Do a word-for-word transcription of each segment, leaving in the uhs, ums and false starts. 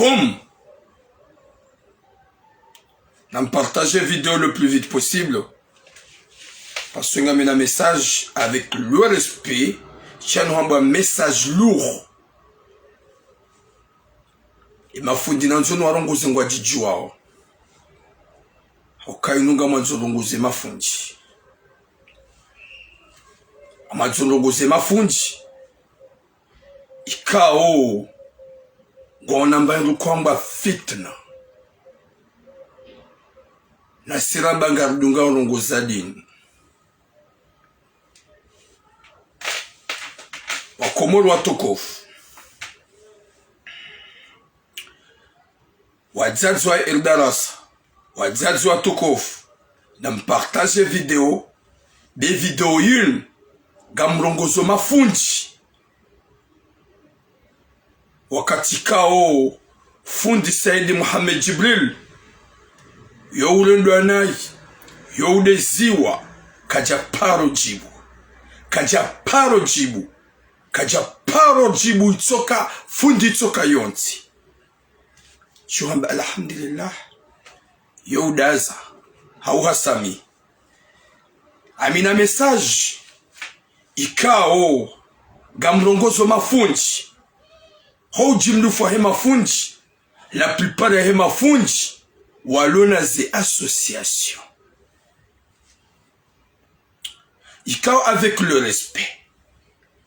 Boum. Nampartage video le plus vite possible. Parce que ngamina message avec le respect. Shanu hamba message lourd. Emafundi nandzo niwarongoze ngwadjidjuwao. Hauka inu ngamwandzo rongoze mafundi. Ngamwandzo rongoze mafundi. Ikao, ngwaona mba inu kwamba fitna. Na siramba ngaridunga urongoza dini. Wakomori watukufu. Wadzadze wa Eldarasa, wadzadze watukufu, nampartage video, be video yinu, ngamrongozo mafundi. Wakati kao, fundi Said Mohamed Djibril, yo ulendwa nayi, yo udeziwa, kadjaparo djibu. Kadjaparo djibu. Kadjaparo djibu itsoka, fundi itsoka yontsi. Shuhamba alhamdulillah. Yo udaza. Hauhasami. Amina message. Ikao. Ngamrongozo mafundi. Ho udjimlufwa he mafundi. La plupart ya he mafundi. Walona ze association. Ikao avec le respect.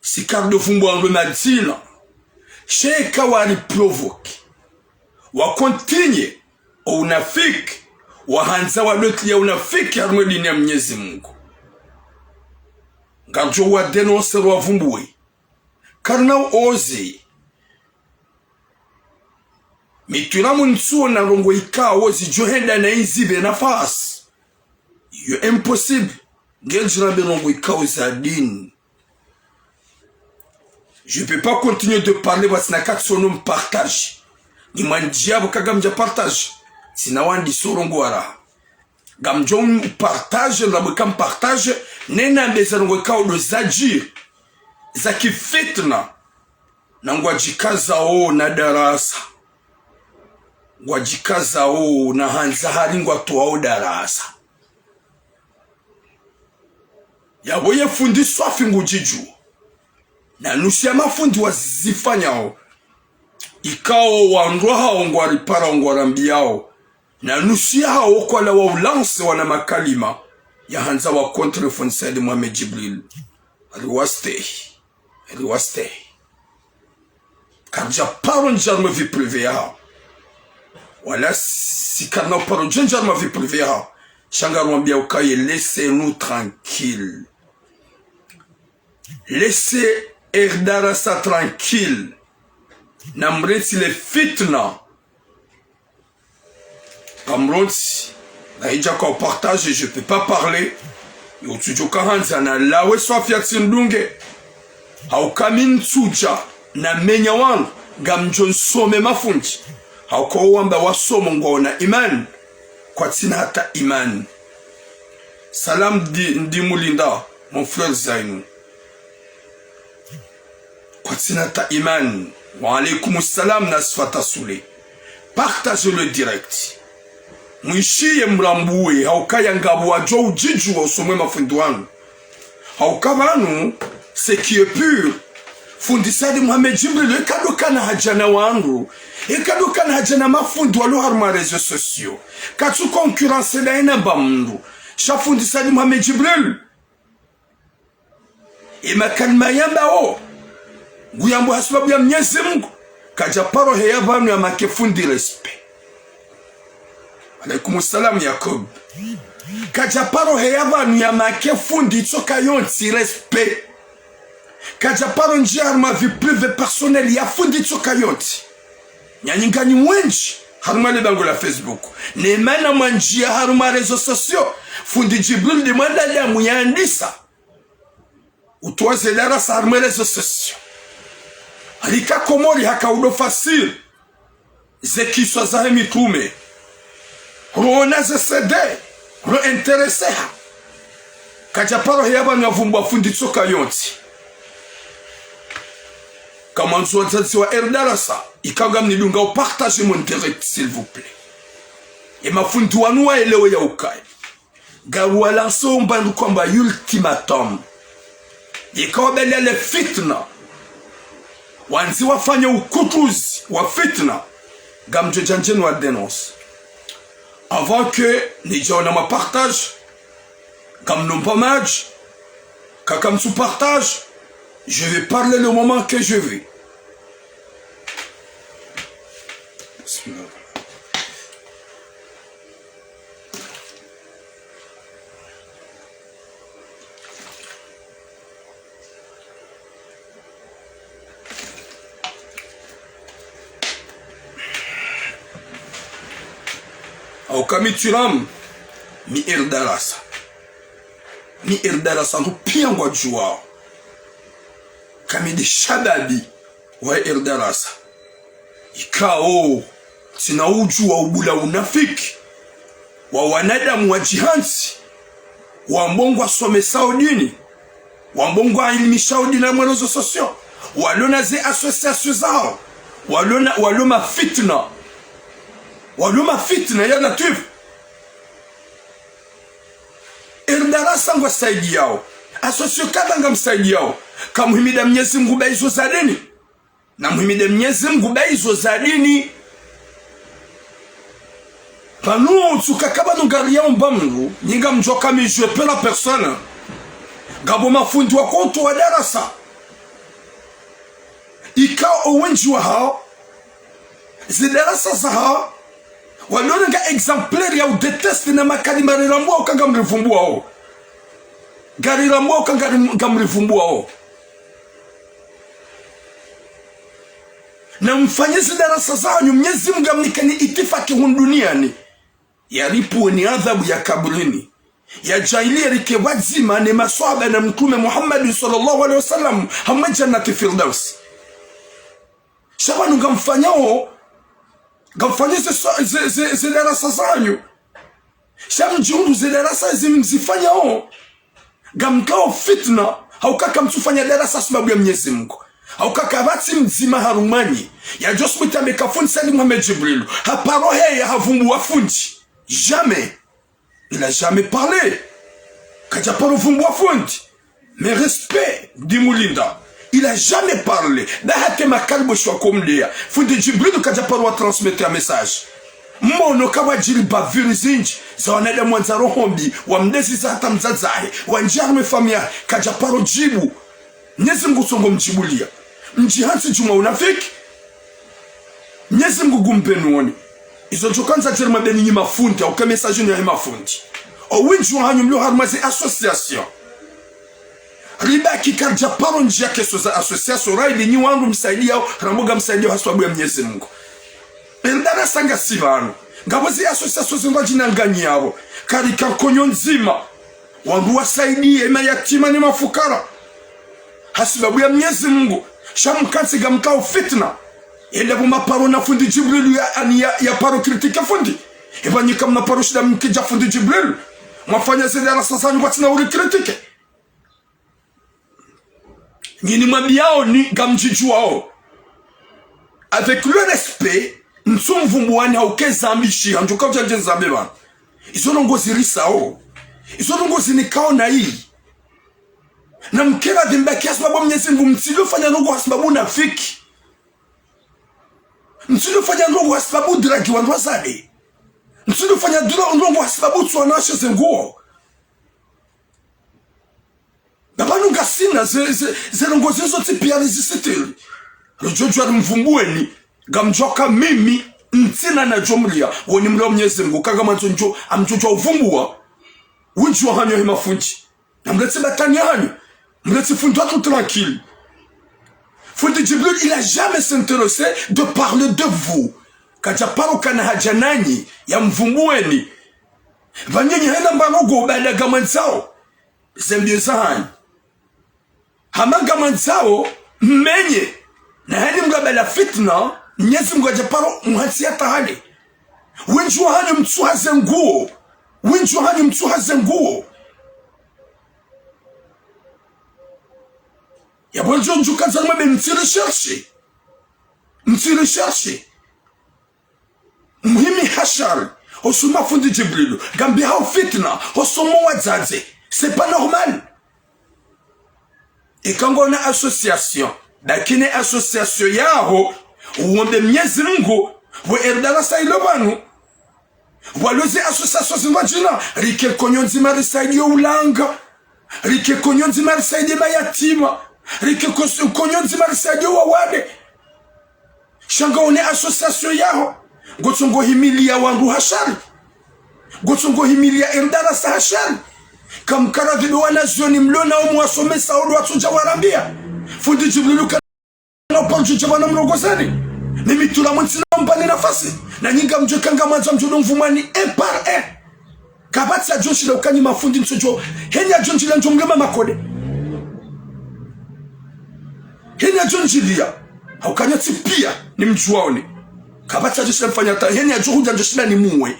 Sika ridjo vumbua ngwe madzina. Sha eka wari provoquer. Wa continuer. O unafiki. Wahandza wadotili ya unafiki harumwa dini ya Mnyezi Mungu. Ngaridjo wa dénoncer wa vumbue. Karina oser. Mitwila muntsuo na ndrongoo ikao zidjo henda na izi be nafasi. Yo impossible. Ngendjira be ndrongoo ikao za dini. Je peux pas continuer de parler parce que na katsono mpartage. Ni mwandjiya bo kaga mdja partage. Tsina wandisa urongoa raha. Ngamdjo mpartage, ngamdjo ka mpartage. Nena be za ndrongoo ikao ndo zadji. Za kifitna. Na ngwadjikazao na darasa. Ngwadjikazao na handza hari ngwatoao darasa. Yabo ye fundi swafi ngudjidjuo. Na nusu ya mafundi wazifanyao. Ikao wandru hao ngwariparao ngwarambiao. Na nusu ya hao kwala wa ulancer wana makalima. Ya handza wa contre fundi Said Mohamed Djibril. Ari wastehi. Eri wastehi. Karidja paro ndjia harumwa vie privée yaho. Wala si karina uparo ndjia harumwa vie privée yaho. Sha ngarwambia ukaye, laissez-nous tranquilles. Laissez Eldarasa tranquille. Namrentsi le fitna. Kamrentsi, na idja ka upartage, je peux pas parler. Yo utsudjo ka handza na lawe swafi ya tsindunge. Hauka mi ntsudja na menya wangu, ngamdjo nsome mafundi. Hauka wo wamba wasomo ngwaona imani. Kwatsina hata imani. Salam ndi, ndi mulinda, mon frère Zainu. Kwatsina ta imani. Wa alaykum salam na Sifata Sule. Partagez le direct. Mwishiye mrambuwe, haukaya ngapvo wadjo udjidjuwa usomwe mafundi wanu. Hauka pvanu, ce qui est pur. Fundi Said Mohamed Djibril, eka ndo kana hadja na wandru. Eka ndo kana hadja na mafundi walo harumwa réseaux sociaux. Katsu concurrence na ina mba mndru. Sha fundi Said Mohamed Djibril. Ye makalima yambao, nguyambo ha sababu ya Mnyezi Mungu, kadja paro heya pvanu ya make fundi respect. Alaykum salam, Yakoub. Kadja paro heya pvanu ya make fundi tsoka yontsi respect. Kadja paro ndjia harumwa vie privée personnelle ya fundi tsoka yontsi. Nyanyi nganyi wendji harumwa le bango la Facebook. Ne mana mwandjia harumwa réseaux sociaux. Fundi Djibril nde mwanadamu yandisa. Utowa ze darasa harumwa réseaux sociaux. Alika Komori haka udo facile. Ze kiswa zahe mitrume. Roona ze C D. Ro intéresser ha. Kadja paro heya pvanu ya vumbwa fundi tsoka yontsi. Kamwandzo wadzadze wa Erdarasa, ikao ngamnidungao partager mon direct, s'il vous plaît. Ye mafundi wanu waelewe ya ukaya. Ngaruwalanso mbandru kwamba ultimatum. Yeka wabaliya le fitna. Wandzi wafanye ukutuzi wa fitna. Ngamdjo djandjeni wa dénonce. Avant que nidjaona ma partage, ngamnomba madji, kaka mtsu partage, je vais parler le moment que je vais. Bismillah. Au kami turam, mi Erdarasa. Mi Erdarasa, ndo piya ngwadjuwao. Kami nde shababi wa Erdarasa. Ikao, tsina udjuwa ubula unafiki wa wanadamu wa djihantsi, wambao ngwasomesao dini, wambao ngwaelimishao dini harumwa réseaux sociaux, walona ze associations zao, walona, walo mafitna, walo mafitna ya Latwifu. Erdarasa ngwasaidiyao, association kadha ngamsaidiyao, kamuhimida Mnyezi Mngu ba izo za dini. Namuhimide Mnyezi Mngu ba izo za dini. Pvanu tsuka kapvanu ngariyaomba Mngu, nyi ngamdjuwa kami je peux la personne. Ngapvo mafundi wakotowa darasa. Ikao owendji wahao, ze darasa zahao, waliona nga exemplaire ya udétester na makalima rirambwao ka ngamrivumbuao. Ngarirambuao ka ngari-, ngamrivumbuao. Namfanye ze darasa zanyu, Mnyezi Mngu amnikeni itifaki hunu duniani. Yaripvuni adhabu ya kaburini. Yadjaanlie rike pvwadzima ne maswahaba na Mtrume Muhammad swallallahu alayhi wasallam, hamwe Jannati Firdaus. Sha pvanu ngamfanyao, ngamfanye ze so-, ze, ze, ze darasa zanyu. Sha mdjihundru ze darasa ezi mzifanyao, ngamkao fitna, hauka kamtsufanya darasa sababu ya Mnyezi Mngu. Hauka kapvatsi mdzima harumwanyu yadjo subutu yambe ka fundi Said Mohamed Djibril haparo heya havumbuwa fundi. Jamais. Il a jamais parlé. Kadjaparo vumbuwa fundi. Mes respects, Dimulinda. Il a jamais parlé. Nda hata makalibo shwa komdeya. Fundi Djibril kadjaparo wa transmettre ya message. Mmono kapvwadjiri bavure zindji za wanadamu wandza roho mbi, wamdeziza hata mdzadze wahe, wandjia harumwa efamiyi yahe, kadjaparo djibu. Mnyezi Mngu tso ngomdjibuliya. Mdjihantsi djumwa unafiki. Mnyezi Mngu ngumpvenuoni. Izo ndjo kandza djeri mabeni nyi mafundi, hauka message ni yahe mafundi. Owendji wahanyu mlio harumwa ze association. Ribaki karidjaparo ndjia keso za association, raili nyi wandru msaidiyao, rambo ngamsaidiyao hasababu ya Mnyezi Mngu. Erdarasa ngasi pvanu. Ngapvo ze association zindji djinanganyao. Karika nkonyo ndzima. Wandru wasaidiye mayatima ne mafukara. Hasababu ya Mnyezi Mngu. Sha mkantsi ngamkao fitna. Yende pvo maparo na fundi Djibril ya, ani ya, yaparo critiquer fundi. Epva nyi kamna paro shinda mkidja fundi Djibril. Mwafanya ze darasa zanyu kwatsina uri critiquer. Nyi nimwambiyao ni ngamdjidjuwao. Avec le respect, ntsumvumbuwani hauka ezambi shiha, ndjo kaudja ndje zambe pvanu. Izo ndrongo zirisao. Izo ndrongo zinikao nayi. Namkera dhimba kiasi babo Mnyezi Mngu, mtsilio fanya ndrongo hasababu unafiki. Mtsilio fanya ndrongo hasababu udragi wandru wazade. Mtsilio fanya ndro-, ndrongo hasababu utsuwa wanawashe ze nguo. Ngapvanu ngasina ze, ze, ze ndrongo zizo tsi piya rizisitiri. Ridjodjuwa rimvumbuweni, ngamdjuwa ka mimi, ntsina nadjo mliya, woni mliya Mnyezi Mngu, ka ngamwandzo ndjo, amdjodjuwa uvumbuwa. Wendji wahanyu he mafundi. Namletse batwani yahanyu. Mletse fundi watru tranquille. Fundi Djibril, il a jamais s'intéressé de parler de vous. Kadjaparo kana haja nanyi, yamvumbuweni. Pvanu nyi hena mbalogo baada ngamwandzao ze mbiyo zahanyu. Hama ngamwandzao mmenye. Na heni mngabala fitna, Mnyezi Mngu kadjaparo mhantsi yatahale. Wendji wahanyu mtsuha ze nguo. Wendji wahanyu mtsuha ze nguo. Yapvo ndjo ndjo kandza nimwambe mtsi recherche. Mtsi recherche. Muhimi hashari, hosoni mwa fundi Djibrilu, ngambiha o fitna, hosoni mwa wadzadze. C'est pas normal. Eka ngona association, lakini association yaho, uombe Mnyezi Mungu, pvo Eldarasa ilo pvanu. Pvwalo ze association zindrwadjina, rike konyo ndzima risaidie ulanga, rike konyo ndzima risaidie mayatima, rike kos-, konyo ndzima risaidie wawade. Sha ngaone association yaho, ngotsongo himilia wandru hashari. Ngotsongo himilia Eldarasa hashari. Kamkara vido wanazioni mlo nao mwasomesa odo watsodja warambia. Fundi Djibrilu kana uparo djudja pvanu mlongozani. Ni mitura mwentsi na mpvani nafasi. Na nyi ngamdjo eka ngamwandzo mdjo do mvumani un par un. Kapvatsi yadjo ndjila ukaya nyi mafundi ntsodjo. Heni yadjo ndjila ndjo mrema makode. Heni yadjo ndjilia. Hauka nyi tsi pia ni mdjuwaoni. Kapvatsi yadjo ndjila mfanya ta. Heni yadjo hudja ndjo shinda ni muwe.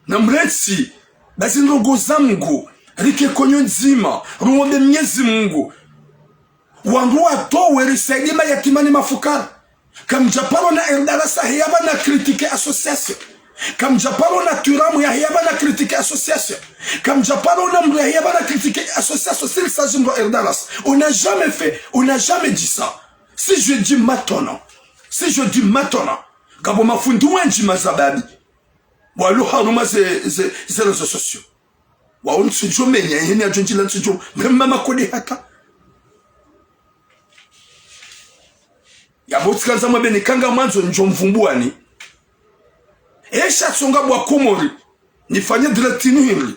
Na mretsi, basi ndrongoo za Mungu, rike konyo ndzima, ruombe Mnyezi Mungu. Wandru watowe risaidie mayatima ni mafukara. Kamdjaparo na Eldarasa heya pvanu critiquer association. Kamdjaparo na Turamu ya heya pvanu critiquer association. Kamdjaparo na mdru ya heya pvanu critiquer association. S'il s'agit mdru Eldarasa. On n'a jamais fait, on n'a jamais dit ça. Si je dis maintenant, si je dis maintenant, ngapvo mafundi wendji mazababi. Walo harumwa ze, ze, ze réseaux sociaux. Wawo ntsudjo menya, heni yadjo ndjila ntsudjo, mrema makode hata. Yapvo tsikandza mwambe ni eka ngamwandzo ndjo mvumbuwani. Esha tsonga bwa Komori. Nifanye direct ni hindri.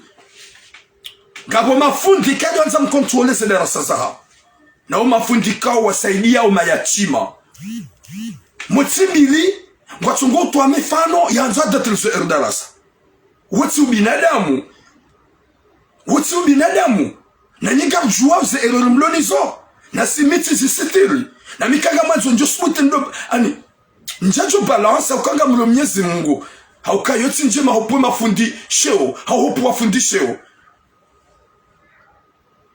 Ngapvo mafundi kadjwandza mcontrôler ze darasa zahawo. Na wo mafundi kawo wasaidia wo mayatima. Mutsi mbili, ngwatsongo utwa mifano yandzo adétruire Eldarasa. Wotsi ubinadamu. Wotsi ubinadamu. Na nyi ngamdjuwa ze erreur mlo nazo. Na si mi tsi zisitiri. Na mi eka ngamwandzo ndjo subuti ndo, ani, ndjadjo balance hauka ngamlo Mnyezi Mungu. Hauka yo tsi ndjema hopvwe mafundi sheo. Hau hopvwe wafundi sheo.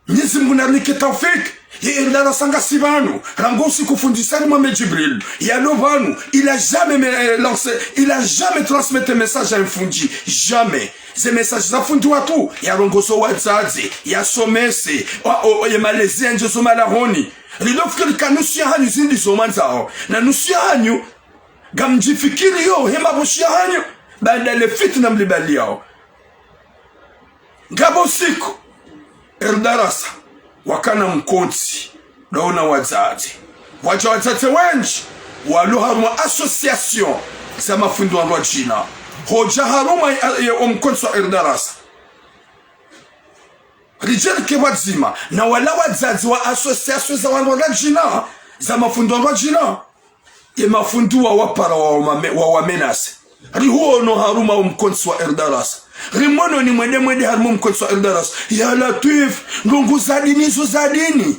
Mnyezi Mungu narinike taufik. Ye Eldarasa ngasi pvanu. Rangu usiku fundi Said Mohamed Djibril yalo pvanu. Il a jamais me, euh, lancé, il a jamais transmettre message à un fundi. Jamais. Ze message za fundi watru, yarongozo wadzadze, yasomese, wa, o, o, ye malezi yandjezo malahoni. Ridofikiri ka nusu yahanyu zindri zo mwandzao. Na nusu yahanyu, ngamdjifikiriyo, he mapvoshi yahanyu, baada le fitna mlibaliyao. Ngapvo siku, Eldarasa, wakana mkontsi, daona wadzadze. Wadja wadzadze wendji, walo harumwa association za mafundi wandrwadjina. Hodja harumwa, eh, eh, omkontsi wa Eldarasa. Ridjerike pvwadzima, na wala wadzadze wa association za wandrwadjina, za mafundi wandrwadjina. Ye mafundi wawapara wa wame-, wawamenase. Rihuono harumwa omkontsi wa Eldarasa. Rimono ni mwende mwende harumwa omkontsi wa Eldarasa. Ya Latwif, ndrongoo za dini zo za dini.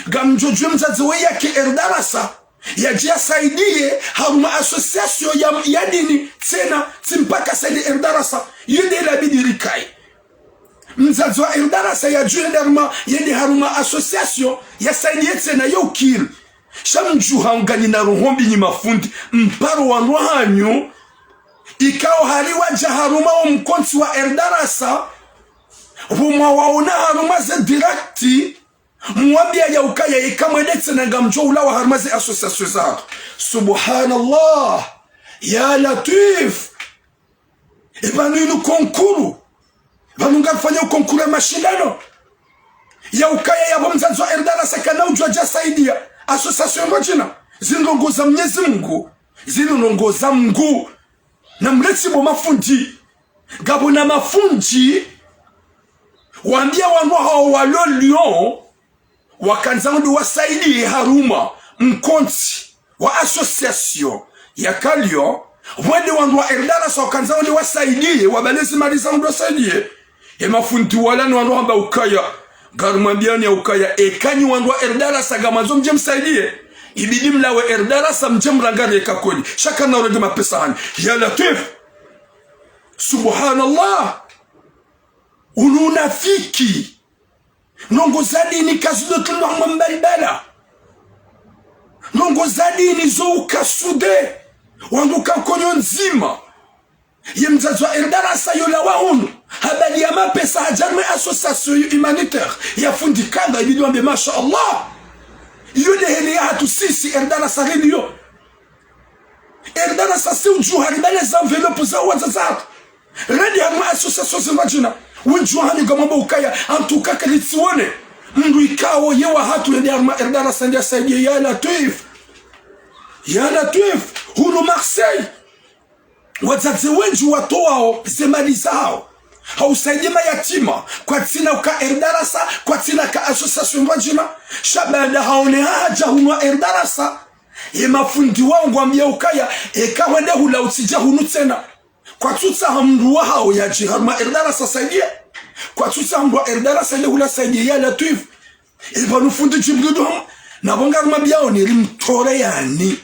Ngamdjodjuwe mdzadze we yake Eldarasa. Yadje yasaidie harumwa association ya, ya dini. Tsena, tsi mpaka saidie Eldarasa. Yo nde ilabidi rikaye. Mdzadze wa Eldarasa yadjuwe yende harumwa, yende harumwa association, yasaidie tsena yo ukiri. Sha mdjuha nganyina roho mbi nyi mafundi, mparo wandrwahanyu, ikao hari wadja harumwa omkontsi wa Eldarasa, pvo mwawaona harumwa ze direct, mwambia yaukaya ika mwende tsena ngamdjo ulawa harumwa ze association zahatru. Subhanallah. Ya Latwif. Epvanu inu konkuru. Pvanu ngarifanyao konkuru ya mashindano. Yaukaya yapvo mdzadze wa Eldarasa kana udjuwa djasaidia association ndrwadjina. Zinu ndrongoo za Mnyezi Mungu. Zinu ndrongoo za Mungu. Na mleti bo mafundi. Ngapvo na mafundi. Wambia wandru hawo walo Lyon. Wakandza wende wasaidie harumwa mkontsi wa association yaka Lyon, wende wandru wa Eldarasa wakandza wende wasaidie, wabalezi mali za wende wasaidie. Ye mafundi wala ni wandru hamba ukaya, ngarimwambiani ya ukaya, eka nyi wandru wa Eldarasa ngamwandzo mdje msaidie, ibidi mlawe Eldarasa mdje mrangariye eka kweli. Sha kana urenge mapesa hanyu. Ya Latwif. Subhanallah. Unu unafiki. Ndrongoo za dini kazidjo tulwa mwa mbalibala. Ndrongoo ndrongo za dini zo uka soudé, wandru uka nkonyo ndzima. Ye mdzadze wa Erdarasa yolawa hunu, habaliya mapesa hadja harumwa association humanitaire ya fundi kadha, ibidi wambe masha Allah. Iyo nde heli yahatru sisi Erdarasa rilio. Erdarasa si udjuha ribale ze enveloppe za wadzadze hatru. Rende harumwa association zindrwadjina. Wendji wahanyu ngamwambo ukaya, en tout cas, karitsiwone mndru ikao ye wahatru yende harumwa Erdarasa yende yasaidiye, ya Latwif. Ya Latwif, hunu Marseille. Wadzadze wendji watowao ze mali zahao ha usaidiya mayatima, kwatsina uka Erdarasa, kwatsina ka association ndrwadjina. Sha baanda haone ha hadja hunu Erdarasa, ye mafundi wao ngwambiya ukaya, eka hwende hula utsidja hunu tsena. Kwatsutsaha mndru wahao yadje harumwa Erdarasa asaidiye. Kwatsutsaha mndru wa Erdarasa yende hula asaidiye, ya Latwif. Epvanu fundi Djibrilu hamu, na pvo ngarumwambiyao ni rimtore yani.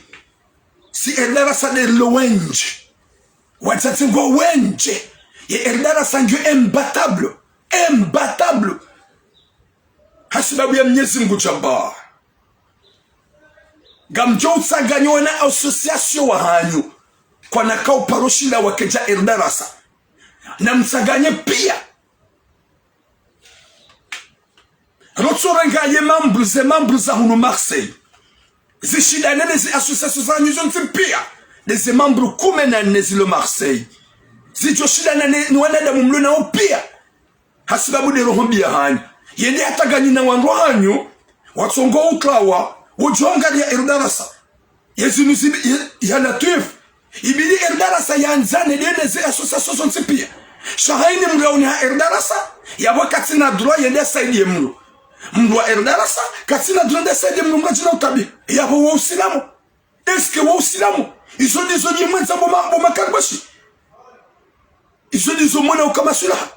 Si Erdarasa nde rilo wendji. Wadzadze ngwao wendji. Ye Erdarasa ngiyo imbattable. Imbattable. Hasibabu ya Mnyezi Mngu Jabbar. Ngamdjo utsanganya wana association wahanyu. Kwana kauparo shinda wakedja Erdarasa. Na mtsanganye piya. Rotsorenga ye membres, ze membres za hunu Marseille. Zishindane ne ze association zanyu zontsi piya. Nde ze membres kume na nne zilo Marseille. Zidjo shindana ne, ni wanadamu mlo nao piya. Hasibabu nde roho mbi yahanyu. Yende hata nganyi na wandru wahanyu, watsongo utlawa, wodjo angaliya Erdarasa. Ye zinu zibi, ye, ya Latwif. Ibidi Erdarasa yandzane nde ne ze association zontsi piya. Sha hayini mndru yaoni ha Erdarasa, yapvo katsina droit yende yasaidiye mndru. Mndru wa Erdarasa, katsina droit yende yasaidiye mndru, mndru adjina utabi. Yapvo wo Usilamu. Est-ce que wo Usilamu? Izo ndizo nyimwendza bo ma, bo makarbashi. Izo ndizo mwona uka maswilaha.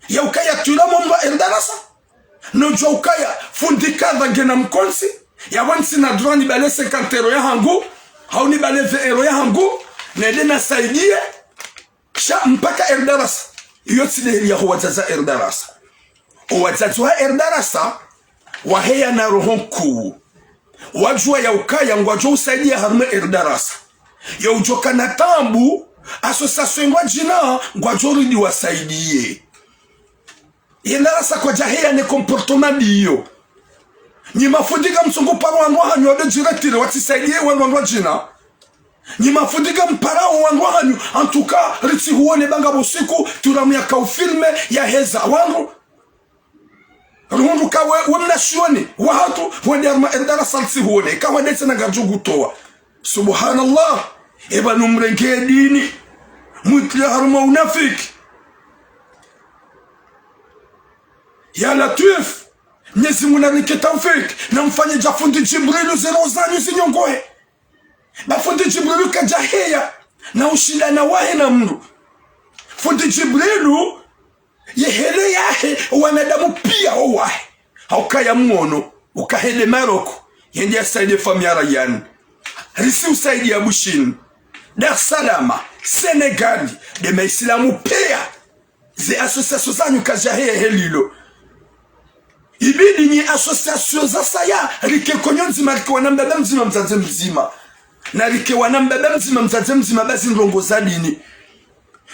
Ya ukaya twila mndru wa Erdarasa. No djuwa ukaya fundi kadha ngena mkontsi. Yapvo ntsina droit nibale cinquante euros yahangu. Hau nibale vingt euros yahangu. Nende nasaidiye. Sha mpaka Erdarasa. Iyo tsi nde heli yaho wadzadze Erdarasa. O wadzadze wa Erdarasa, waheya na roho nkuu. Wadjuwa ya ukaya ngwadjo usaidiya harumwa Erdarasa. Ya udjoka na taabu, association ndrwadjina, ngwadjo ridi wasaidiye. Ye Erdarasa kwadjaheya ne comportement mbi iyo. Nyi mafundi ngamtsongo paro wandru wahanyu wado djiretire watsisaidiye wandru wandrwadjina. Nyi mafundi ngamparao wandru wahanyu, en tout cas, ritsihuone ba ngapvo siku, turamu yaka ufilme, yaheza wandru. Ruhundru ka we, we mnashioni wahatru, hwende harumwa Erdarasa ritsihuone, ka hwende tsena ngadjo hutowa. Subhanallah. Eba numrenge dini. Mwitile harumwa unafiki. Ya Latwif. Mnyezi Mngu narinike taufiki, na mfanye dja fundi Djibrilu ze roho zanyu zinyongohe. Ba fundi Djibrilu kadjaheya na ushindana wahe na mndru. Fundi Djibrilu, ye hele yahe, wanadamu piya owahe. Haukaya mwono, uka hende Maroko, yende yasaidiye famiyi ya Rayane. Risi usaidiya Bushini, Dar es Salaam, Senegal, nde maisilamu piya. Ze association zanyu kazidjaheya helilo. Ibidi nyi association zasaya, rike nkonyo ndzima, rike wana mbaba mdzima, mdzadze mdzima. Na rike wana mbaba mdzima, mdzadze mdzima, ba zi ndrongo za dini.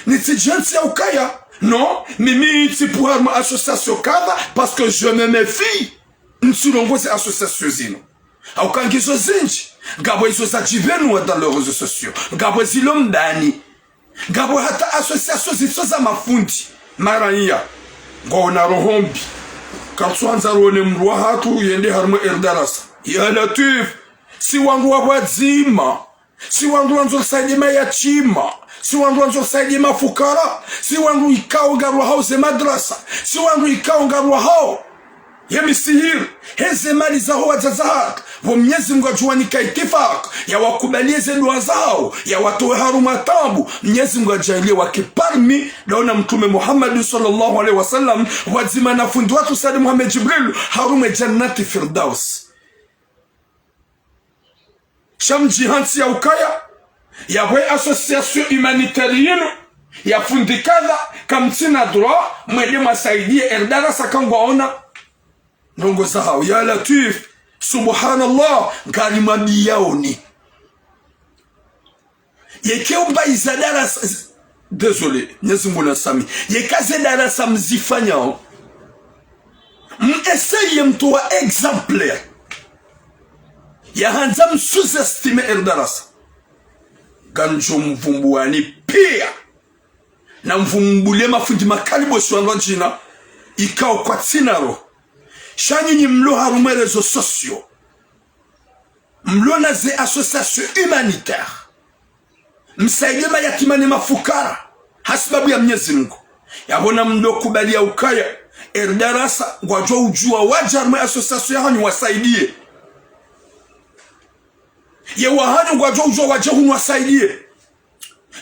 Nitsidjentsi ya ukaya, non, mimi tsipuha harumwa association kadha, parce que je me méfie. Ntsirongoze association zinu. Hauka ngizo zindji, ngapvo izo zadjipvenuwa dans les réseaux sociaux, ngapvo zilo mbani. Ngapvo hata association zitso za mafundi, maraiya, ngwaona roho mbi. Karitsuhandza rione mndru wahatru yende harumwa Erdarasa. Ya Latwif, si wandru wa pvwadzima, si wandru wandzo risaidiye mayatima, si wandru wandzo risaidiye mafukara, si wandru ikao ngarwahao ze madrasa, si wandru ikao ngarwahao ye misihiri, heze mali zaho wadzadze hatru, pvo Mnyezi Mngu yadjuwanika itifaki, yawakubaliye ze dua zahawo, yawatowe harumwa taabu, Mnyezi Mngu yadjaaliye wake parmi, ndawo na Mtrume Muhammad swallallahu alayhi wa sallam, pvwadzima na fundi watru Said Mohamed Djibril, harumwa ye Jannati Firdaus. Sha mdjihantsi ya ukaya, yapvo ye association humanitaire yinu, ya fundi kadha, kamtsina droit, mwende mwasaidiye Erdarasa ka ngwaona ndrongo zahawo. Ya Latwif, Subhanallah, ngarimwambiyaoni. Yeka ubayiza darasa, désolé, Mnyezi Mungu nasami. Yeka ze darasa mzifanyao, mweseye mtowa exemple. Yahandza msous-estimé Erdarasa. Ngamdjo mvumbuwani piya. Na mvumbuwe mafundi makali bosi wandru wadjina, ikao kwatsina roho. Sha nyinyi mlo harumwa réseaux sociaux. Mlo na ze associations humanitaires. Msaidiye mayatima ne mafukara. Hasibabu ya Mnyezi Mungu. Yapvo namlo kubali ya ukaya Erdarasa ngwadjo udjuwa wadje harumwa association yahanyu wasaidiye. Ye wahanyu ngwadjo udjuwa wadje hunu wasaidiye.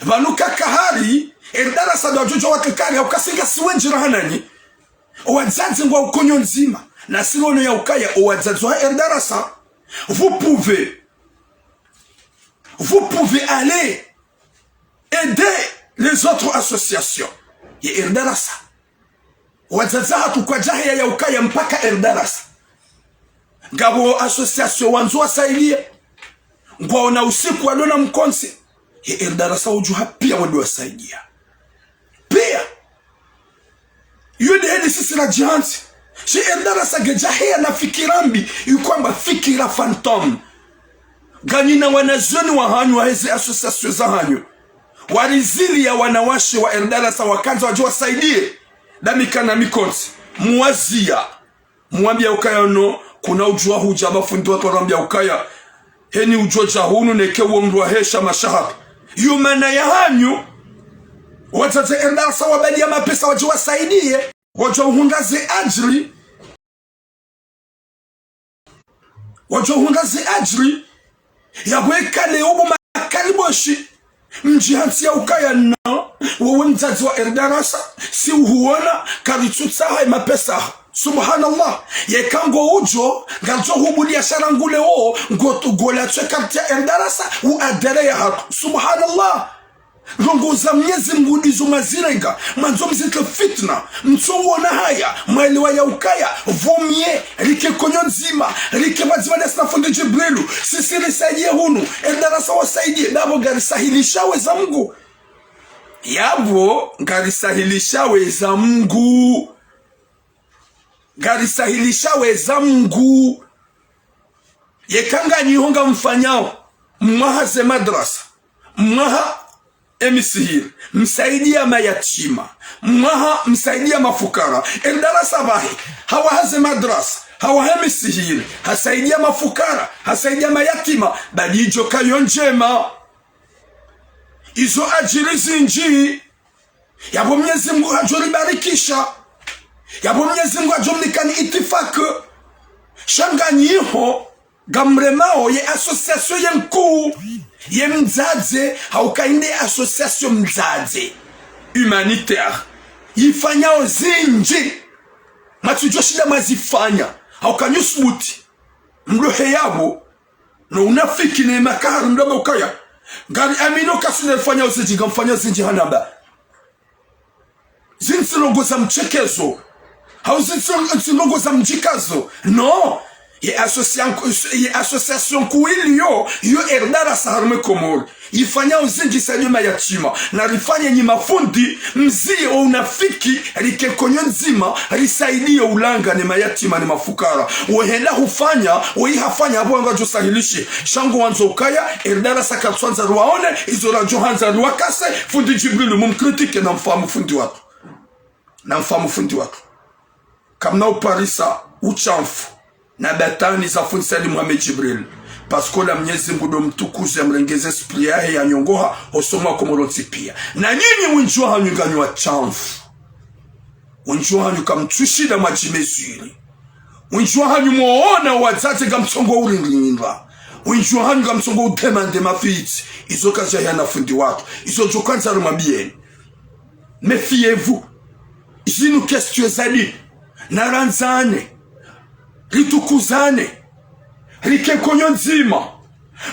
Pvanu kakahari, Erdarasa ndo wadjo udjuwa wakakahari, hauka si ngasi wendji raha nanyi. Owadzadze ngwao konyo ndzima. Nasi rono ya ukaya, owadzadze wa Erdarasa. Vous pouvez, vous pouvez aller aider les autres associations. Ye Erdarasa. Owadzadze hatru kwadjaheya ya ukaya mpaka Erdarasa. Ngapvo association wandzo wasaidiye. Ngwaona usiku wadona mkontsi. Ye Erdarasa udjuha piya wende wasaidiya. Piya. Yo nde heli sisi radjihantsi. Shi Erdarasa ngedjaheya na fikira mbi, ikwamba fikira fantôme. Nganyina wanazioni wahanyu waheze association zahanyu. Warizili ya wanawashe wa Erdarasa wakandza wadje wasaidiye. Damikana mikontsi. Muwaziya. Mwambiya ukaya no, kuna udjuwa hudja mafundi watru warambia ukaya. Heni udjo dja hunu neke uwo mndru wa hesha mashahaba. Yo mana yahanyu, wadzadze Erdarasa wabaliya mapesa wadje wasaidiye. Wadjo uhundra ze adjiri. Wadjo uhundra ze adjiri. Yapvo eka leo bo makali boshi. Mdjihantsi ya ukaya no, wowe mdzadze wa Erdarasa, si uhuona, karitsutsaha ye mapesa. Subhanallah. Yeka ngo udjo, ngaridjo hubuliya sha rangu leo, ngo, ngo latswe karti ya Erdarasa, u adhéré ya hatru. Subhanallah. Ndrongo za Mnyezi Mungu ndizo mwazirenga, mwandzo mzitre fitna, mtso wona haya, mwelewa ya ukaya, vaut mieux, rike konyo ndzima, rike pvadzima na sina fundi Djibrilu, sisi risaidiye hunu, Erdarasa wasaidiye, ndapvo ngarisahilishawo eza Mungu. Yapvo ngarisahilishawo eza Mungu. Ngarisahilishawo eza Mungu. Yeka nganyi iho ngamfanyao, mwaha ze madrasa, mwaha emisihiri, msaidiya mayatima, mwaha msaidiya mafukara. Erdarasa pvahe, hawaha ze madrasa, hawaha emisihiri, hasaidiya mafukara, hasaidiya mayatima, badi idjo kayo ndjema. Izo adjiri zindji. Yapvo Mnyezi Mungu hadjo ribarikisha. Yapvo Mnyezi Mungu hadjo mnikani itifaki. Sha nganyi iho, ngamremao ye association ye nkuu, ye mdzadze, hauka inde association mdzadze. Humanitaire. Yifanyao zindji. Matsudjo shinda mazifanya. Hauka nyi usubuti. Mlo he yapvo. No unafiki ne makahari mlo amba ukaya. Ngari amino kasina rifanyao zindji, ngamfanyao zindji hanamba. Zinu tsi ndrongo za mchekezo. Hau zinu tsi ndrongo za mdjikazo. No. Ye association, ye association nkuu iliyo, yo Erdarasa harumwa Komori. Yifanyao zindji sa nyuma yatima. Na rifanye nyi mafundi, mziye wo unafiki, rike konyo ndzima, risaidiye ulanga ne mayatima ne mafukara. Wo henda hufanya, wo ihafanya, apvo ngwadjo sahilishi. Sha ngo wandzo ukaya, Erdarasa katswandza riwaone, izo radjo handza riwakase, fundi Djibrilu mumkritike na mfahamu fundi watru. Na mfahamu fundi watru. Kamna uparisa, ushamfu, na batwini za fundi Said Mohamed Djibril. Parce que la Mnyezi Mungu ndo mtukuzi ya mrengeze esprit yahe ya nyongoha, hosoni mwa Komori ntsi piya. Na nyinyi wendji wahanyu nganyi washamfu. Wendji wahanyu kamtsushinda mwadjimeziri. Wendji wahanyu mwoona wadzadze ngamtsongo urindinda. Wendji wahanyu ngamtsongo udemande mafitsi. Izo kazaya na fundi watru. Izo djo kandza rimwambiyeni. Méfiez-vous. Zinu question za dini. Narandzane. Ritukuzane. Rike konyo ndzima.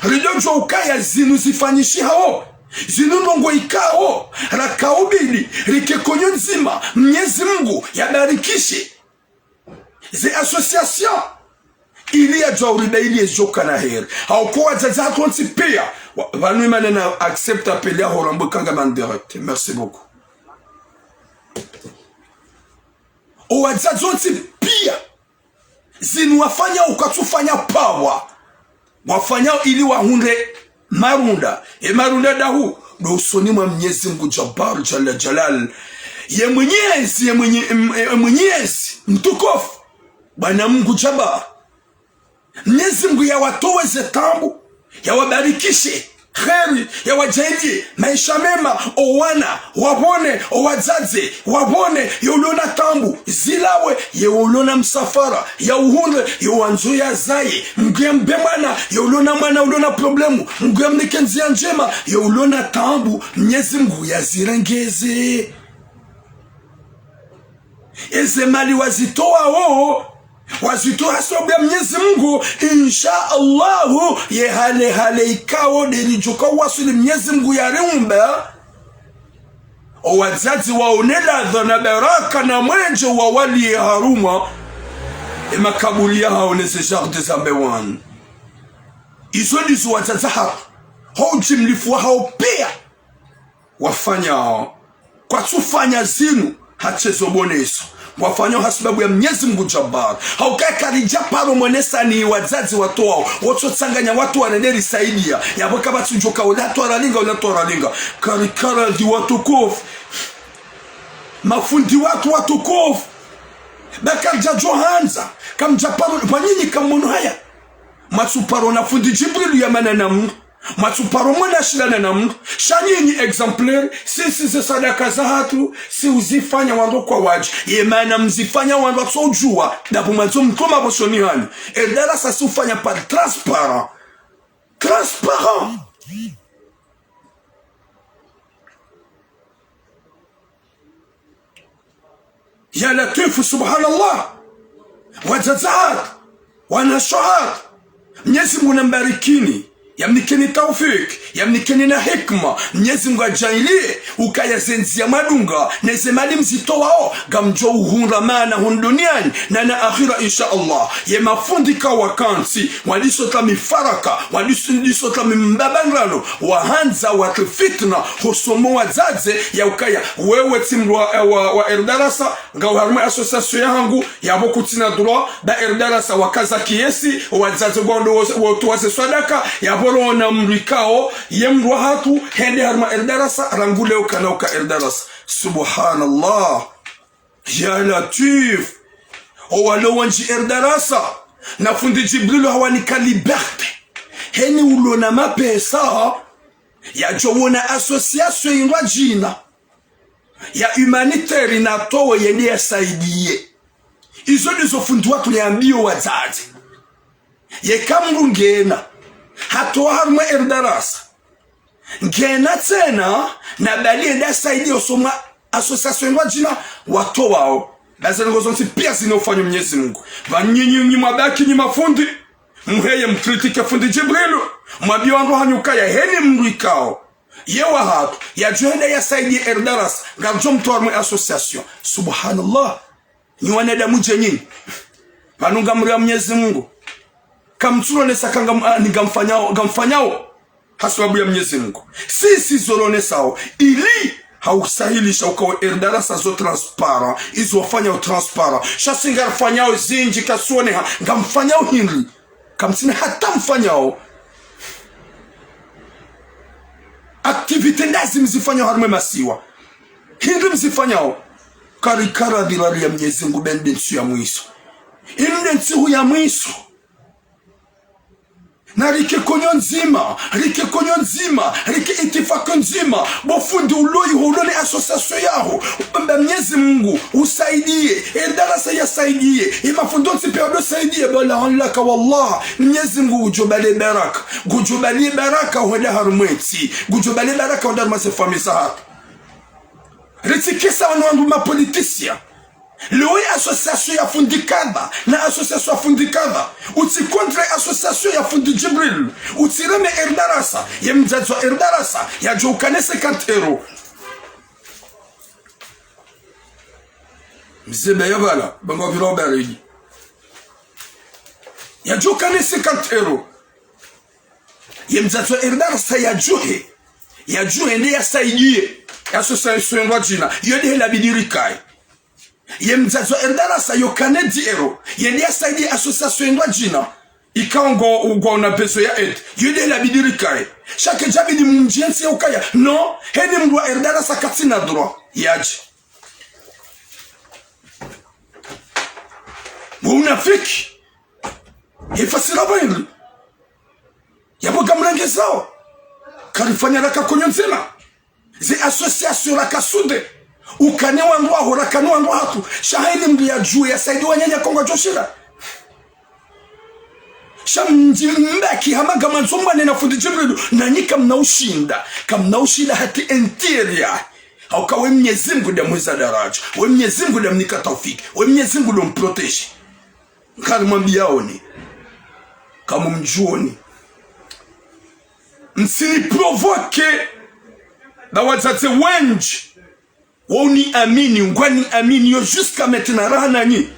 Ridjo djuwa ukaya zinu zifanyishihao. Zinu ndrongo ikao. Rakaubili. Rike konyo ndzima. Mnyezi Mungu yabarikishe. Ze association. Ili yadjuwa uriba ili yedjoka na heri. Hauka wadzadze hatru wontsi piya. Wa-, pvanu imane na accepte appel yaho rambwe kanga man direct. Merci beaucoup. O wadzadze wontsi piya. Zinu wafanyao kwatsufanya pawa. Wafanyao ili wahundre marunda. E marunda ndahu, ndo usoni mwa Mnyezi Mngu Jabbar Jalla Jalal. Ye mwenyezi, ye mwenye-, em-, em-, mwenyezi, mtukufu. Bwana Mngu Jabbar. Mnyezi Mngu yawatowe ze taabu, yawabarikishe heri, yawadjaaliye maesha mema, o wana, wapvone, o wadzadze, wapvone, ye ulo na taabu, zilawe, ye ulo na msafara, yauhundre, ye wandzo yazaye, Mngu yambe mwana, ye ulo na mwana, ulo na problème, Mngu yamnike ndziya ndjema, ye ulo na taabu, Mnyezi Mngu yazirengeze. Eze mali wazitowao, wazitowa ha sababu ya Mnyezi Mngu, insha Allahu, ye hale hale ikao nde ridjoka waswili Mnyezi Mngu yariumba. O wadzadze waone ladha na baraka na mwendje wawaliye harumwa e makaburi yahao ne ze jardin za mbewani. Izo ndizo wadzadze hatru, ho ujimlifu wahao piya. Wafanyao, kwatsufanya zinu ha shezo boneso. Wafanyao ha sababu ya Mnyezi Mngu Jabbar. Hauka karidja paro mwenesa ni wadzadze watowao. Wotsotsanganya watru warende risaidiya. Yapvo kapvatsi udjoka ula twaralinga, ula twaralinga. Karikara ndi watukufu. Mafundi watru watukufu. Ba karidja djo handza. Kamdja paro, pvanyinyi kamono haya. Mwatsuparo na fundi Djibrilu yamana na mndru. Mwatsuparo mwana ashilana na mndru. Sha nyinyi exemplaire, sisi ze swadaka zahatru, si uzifanya wandru kwa wadji. Ye mana mzifanya wandru watso udjuwa, ndapvo mwandzo mtruma pvo soni hanyu. E darasa si ufanya par transparent. Transparent. Ya Latwifu, subhanallah. Wadzadze hatru, wanashe hatru. Mnyezi Mngu nambarikini, yamnikeni taufik, yamnikeni na hikma. Mnyezi Mngu yadjaaliye ukaya ze ndziya mwadunga, ne ze mali mzitowao, ngamdjo uhundra mana hunu duniani, na na akhira, insha Allah. Ye mafundi ka wakantsi, wadiso ta mifaraka, wadiso, diso ta mimbabandrano, wahandza watre fitna, ho somo wadzadze, ya ukaya, wewe tsi mndru wa, wa, wa Erdarasa, ngawe harumwa association yahangu, yapvo kutsina droit, ba Erdarasa wakaza kiasi, wadzadze ngwandro wo, wo, wotowa ze swadaka, yapvo rona mndru ikao, ye mndru wahatru, hende harumwa Erdarasa, rangu leo kana uka Erdarasa. Subhanallah. Ya Latwif. O walo wendji Erdarasa. Na fundi Djibrilu hawanika liberté. Heni ulo na mapesa. Yadjo wona association indrwadjina ya humanitaire natowe yende yasaidiye. Izo ndizo fundi watru yambiyo wadzadze. Yeka mndru ngena, hatowa harumwa Erdarasa. Ngena tsena, na bali yende yasaidiye ho somo association indrwadjina watowao. Ba ze ndrongo zontsi piya zinu ufanywa Mnyezi Mngu. Pvanu nyinyi nyi mwabaki nyi mafundi, muheye mkritike fundi Djibrilu, mwambiye wandru hanyu ukaya heni mndru ikao ye wahatru, yadjo henda yasaidiye Erdarasa, ngaridjo mtowa harumwa association. Subhanallah. Nyi wanadamu dje nyinyi. Pvanu ngamriya Mnyezi Mngu. Kamtsuronesa ka ngam-, ah, ni ngamfanyao, ngamfanyao. Ha sababu ya Mnyezi Mngu. Sisi zo ronesao, ili ha usahilisha ukawe Erdarasa zo transparent, izo wafanyao transparent. Sha si ngarifanyao zindji kasuoneha, ngamfanyao hindri. Kamtsina hata mfanyao. Activité ndazi mzifanyao harumwa e masiwa. Hindri mzifanyao. Karikara dhirari ya Mnyezi Mngu be nde ntsihu ya mwiso. Inu nde ntsihu ya mwiso. Na rike konyo ndzima, rike konyo ndzima, rike itifaki ndzima. Bo fundi uloyi ho ulo ne association yaho. Mba Mnyezi Mngu, usaidiye. Erdarasa yasaidiye. Ye mafundi ontsi piya wado saidiye. Bo la anlaka wallah. Mnyezi Mngu ngudjo baliye baraka. Ngudjo baliye baraka hwenda harumwa entsi. Ngudjo baliye baraka hwenda harumwa ze famiyi zahatru. Ritsikisa wanu wandru ma politiciens. Leo ye association ya fundi kadha, na association ya fundi kadha. Utsi contre association ya fundi Djibril. Utsireme Erdarasa, ye mdzadze wa Erdarasa, yadjo ukane cinquante euros. Mze be ya bala, banga vila ubaridi. Yadjo kana cinquante euros. Ye mdzadze wa Erdarasa yadjuhe. Yadjuhe nde yasaidiye. Ye association ndo djina. Yo nde hela bidi rikaye. Ye mdzadze wa Erdarasa yo kana dix euros. Ye nde yasaidiye association ndo djina. Ikao ngo, ngwaona besoin ya aide. Yo nde hela bidi rikaye. Sha kedjabidi mumdjientsi ya ukaya. Non, heni mndru wa Erdarasa katsina droit yadje. Wo unafiki. Ye fasiri pvahindri. Yapvo kamlangezao. Karifanya raka konyo ndzima. Ze association raka souder. Ukana wandru waho, rakana wandru wahatru. Sha heni mndru yadjuwe yasaidi wananya Kongo djoshinda. Sha mdji mbaki hama ngamandzo mwane na fundi Djibrilu. Nanyi kamna ushinda. Kamna ushinda hata intérieur. Hauka we Mnyezi Mngu nde mweza daraja. We Mnyezi Mngu nde mnika taufiki. We Mnyezi Mngu ndo mprotégé. Nkari mwambiyaoni. Kamumdjuoni. Msini provoqué. Na wadzadze wendji. Wo uniamini, ngwaniamini, yo jusqu'à maintenant raha nanyi.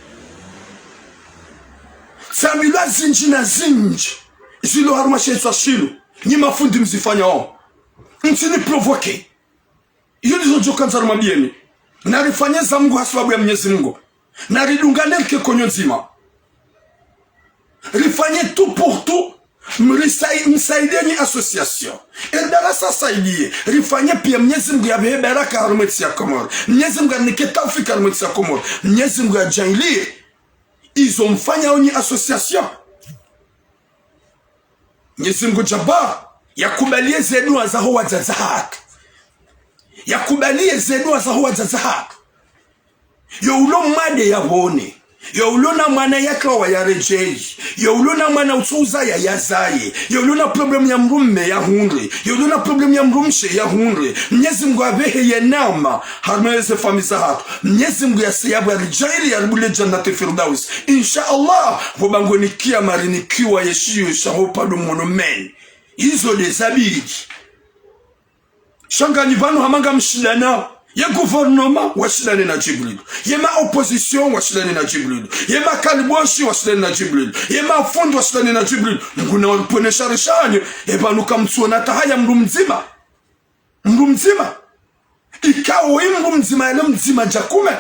Tsambilwa zindji na zindji. Zilo harumwa she ntswa shinu. Nyi mafundi mzifanyao. Msini provoqué. Iyo ndizo djo kandza rimwambieni. Narifanye za Mngu ha sababu ya Mnyezi Mngu. Naridungane rike konyo ndzima. Rifanye tout pour tout. Mrisai-, msaidieni association. Erdarasa asaidiye. Rifanye pia Mnyezi Mngu yapvehe baraka harumwa entsi ya Komori. Mnyezi Mngu arinike taufiki harumwa entsi ya Komori. Mnyezi Mngu yadjaanliye. Izo mfanyao nyi association. Mnyezi Mngu Jabbar, yakubaliye ze dua zaho wadzadze hatru. Yakubaliye ze dua zaho wadzadze hatru. Yo ulo mwade yavone. Yo ulo na mwana yakawa yaredjeyi. Yo ulo na mwana utsouzaya yazaye. Yo ulo na problème ya mdrume yahundre. Yo ulo na problème ya mdrumshe yahundre. Mnyezi Mngu yapvehe ye neema. Harumwa ze famiyi zahatru. Mnyezi Mngu yase yapvo yaridjaanliye yaribulie Jannat Firdaus. Insha Allah, pvo bangweni kiyama rinikiwa yeshiyo shaho pvahanu mwono meni. Izo nde zabidi. Sha nganyi pvanu hama ngamshindanao. Ye gouvernement washindane na Djibrilu. Ye ma opposition washindane na Djibrilu. Ye makaliboshi washindane na Djibrilu. Ye mafundi washindane na Djibrilu. Mngu nawaripvwene shari shanye. Ye pvanu kamtsuona tahaya mndru mdzima. Mndru mdzima. Ikao yi mndru mdzima yale mdzima djakume.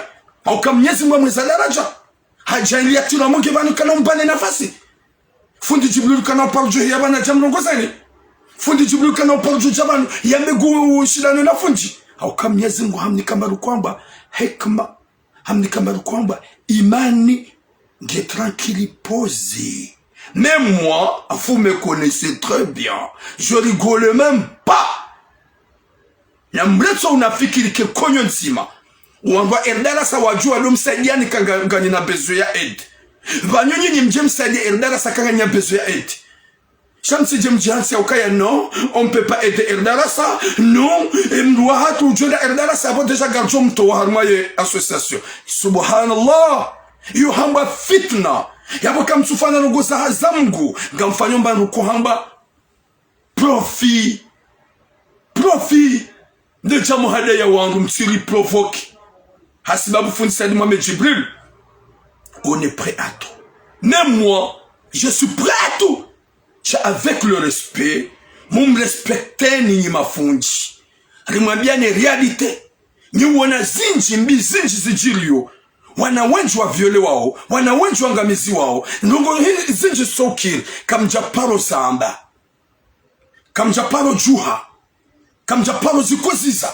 Hauka Mnyezi Mngu amweza daraja. Hadjaanliya tira mnge pvanu kana umpvane nafasi. Fundi Djibrilu kana uparo djo heya pvanu yadje yamrongozeni. Fundi Djibrilu kana uparo djo dja pvanu yambe ngushindano na fundi. Hauka Mnyezi Mngu hamnika mbaru kwamba hikma. Hamnika mbaru kwamba imani nge tranquille posé. Même moi, vous me connaissez très bien. Je rigole même pas. Namretse unafiki rike konyo ndzima. Wandru wa Erdarasa wadjuwa ndo msaidiani ka nga-, nganyi na besoin ya aide. Pvanu nyinyi mdje msaidiye Erdarasa ka nganyi na besoin ya aide. Sha mtsidje mdjihantsi ya ukaya non, on peut pas aider Erdarasa, non, e mndru wahatru udjo enda Erdarasa, yapvo déjà ngaridjo mtowa harumwa ye association. Subhanallah. Iyo hambwa fitna. Yapvo kamtsufanya ndrongo za, za Mngu, ngamfanyo mba ndru kohamba profit. Profit. Nde djamu hada ya wandru mtsiri provoqué. Hasibabu fundi Said Mohamed Djibril. On est prêt à tout. Même moi, je suis prêt à tout. Sha avec le respect, mumrespecteni nyi mafundi. Rimwambiani réalité. Nyi wona zindji mbi zindji zidjiriyo. Wana wendji waviolewao, wana wendji wangamiziwao. Ndrongo hi-, zindji sokiri, kamdjaparo zamba. Kamdjaparo djuha. Kamdjaparo zikoziza.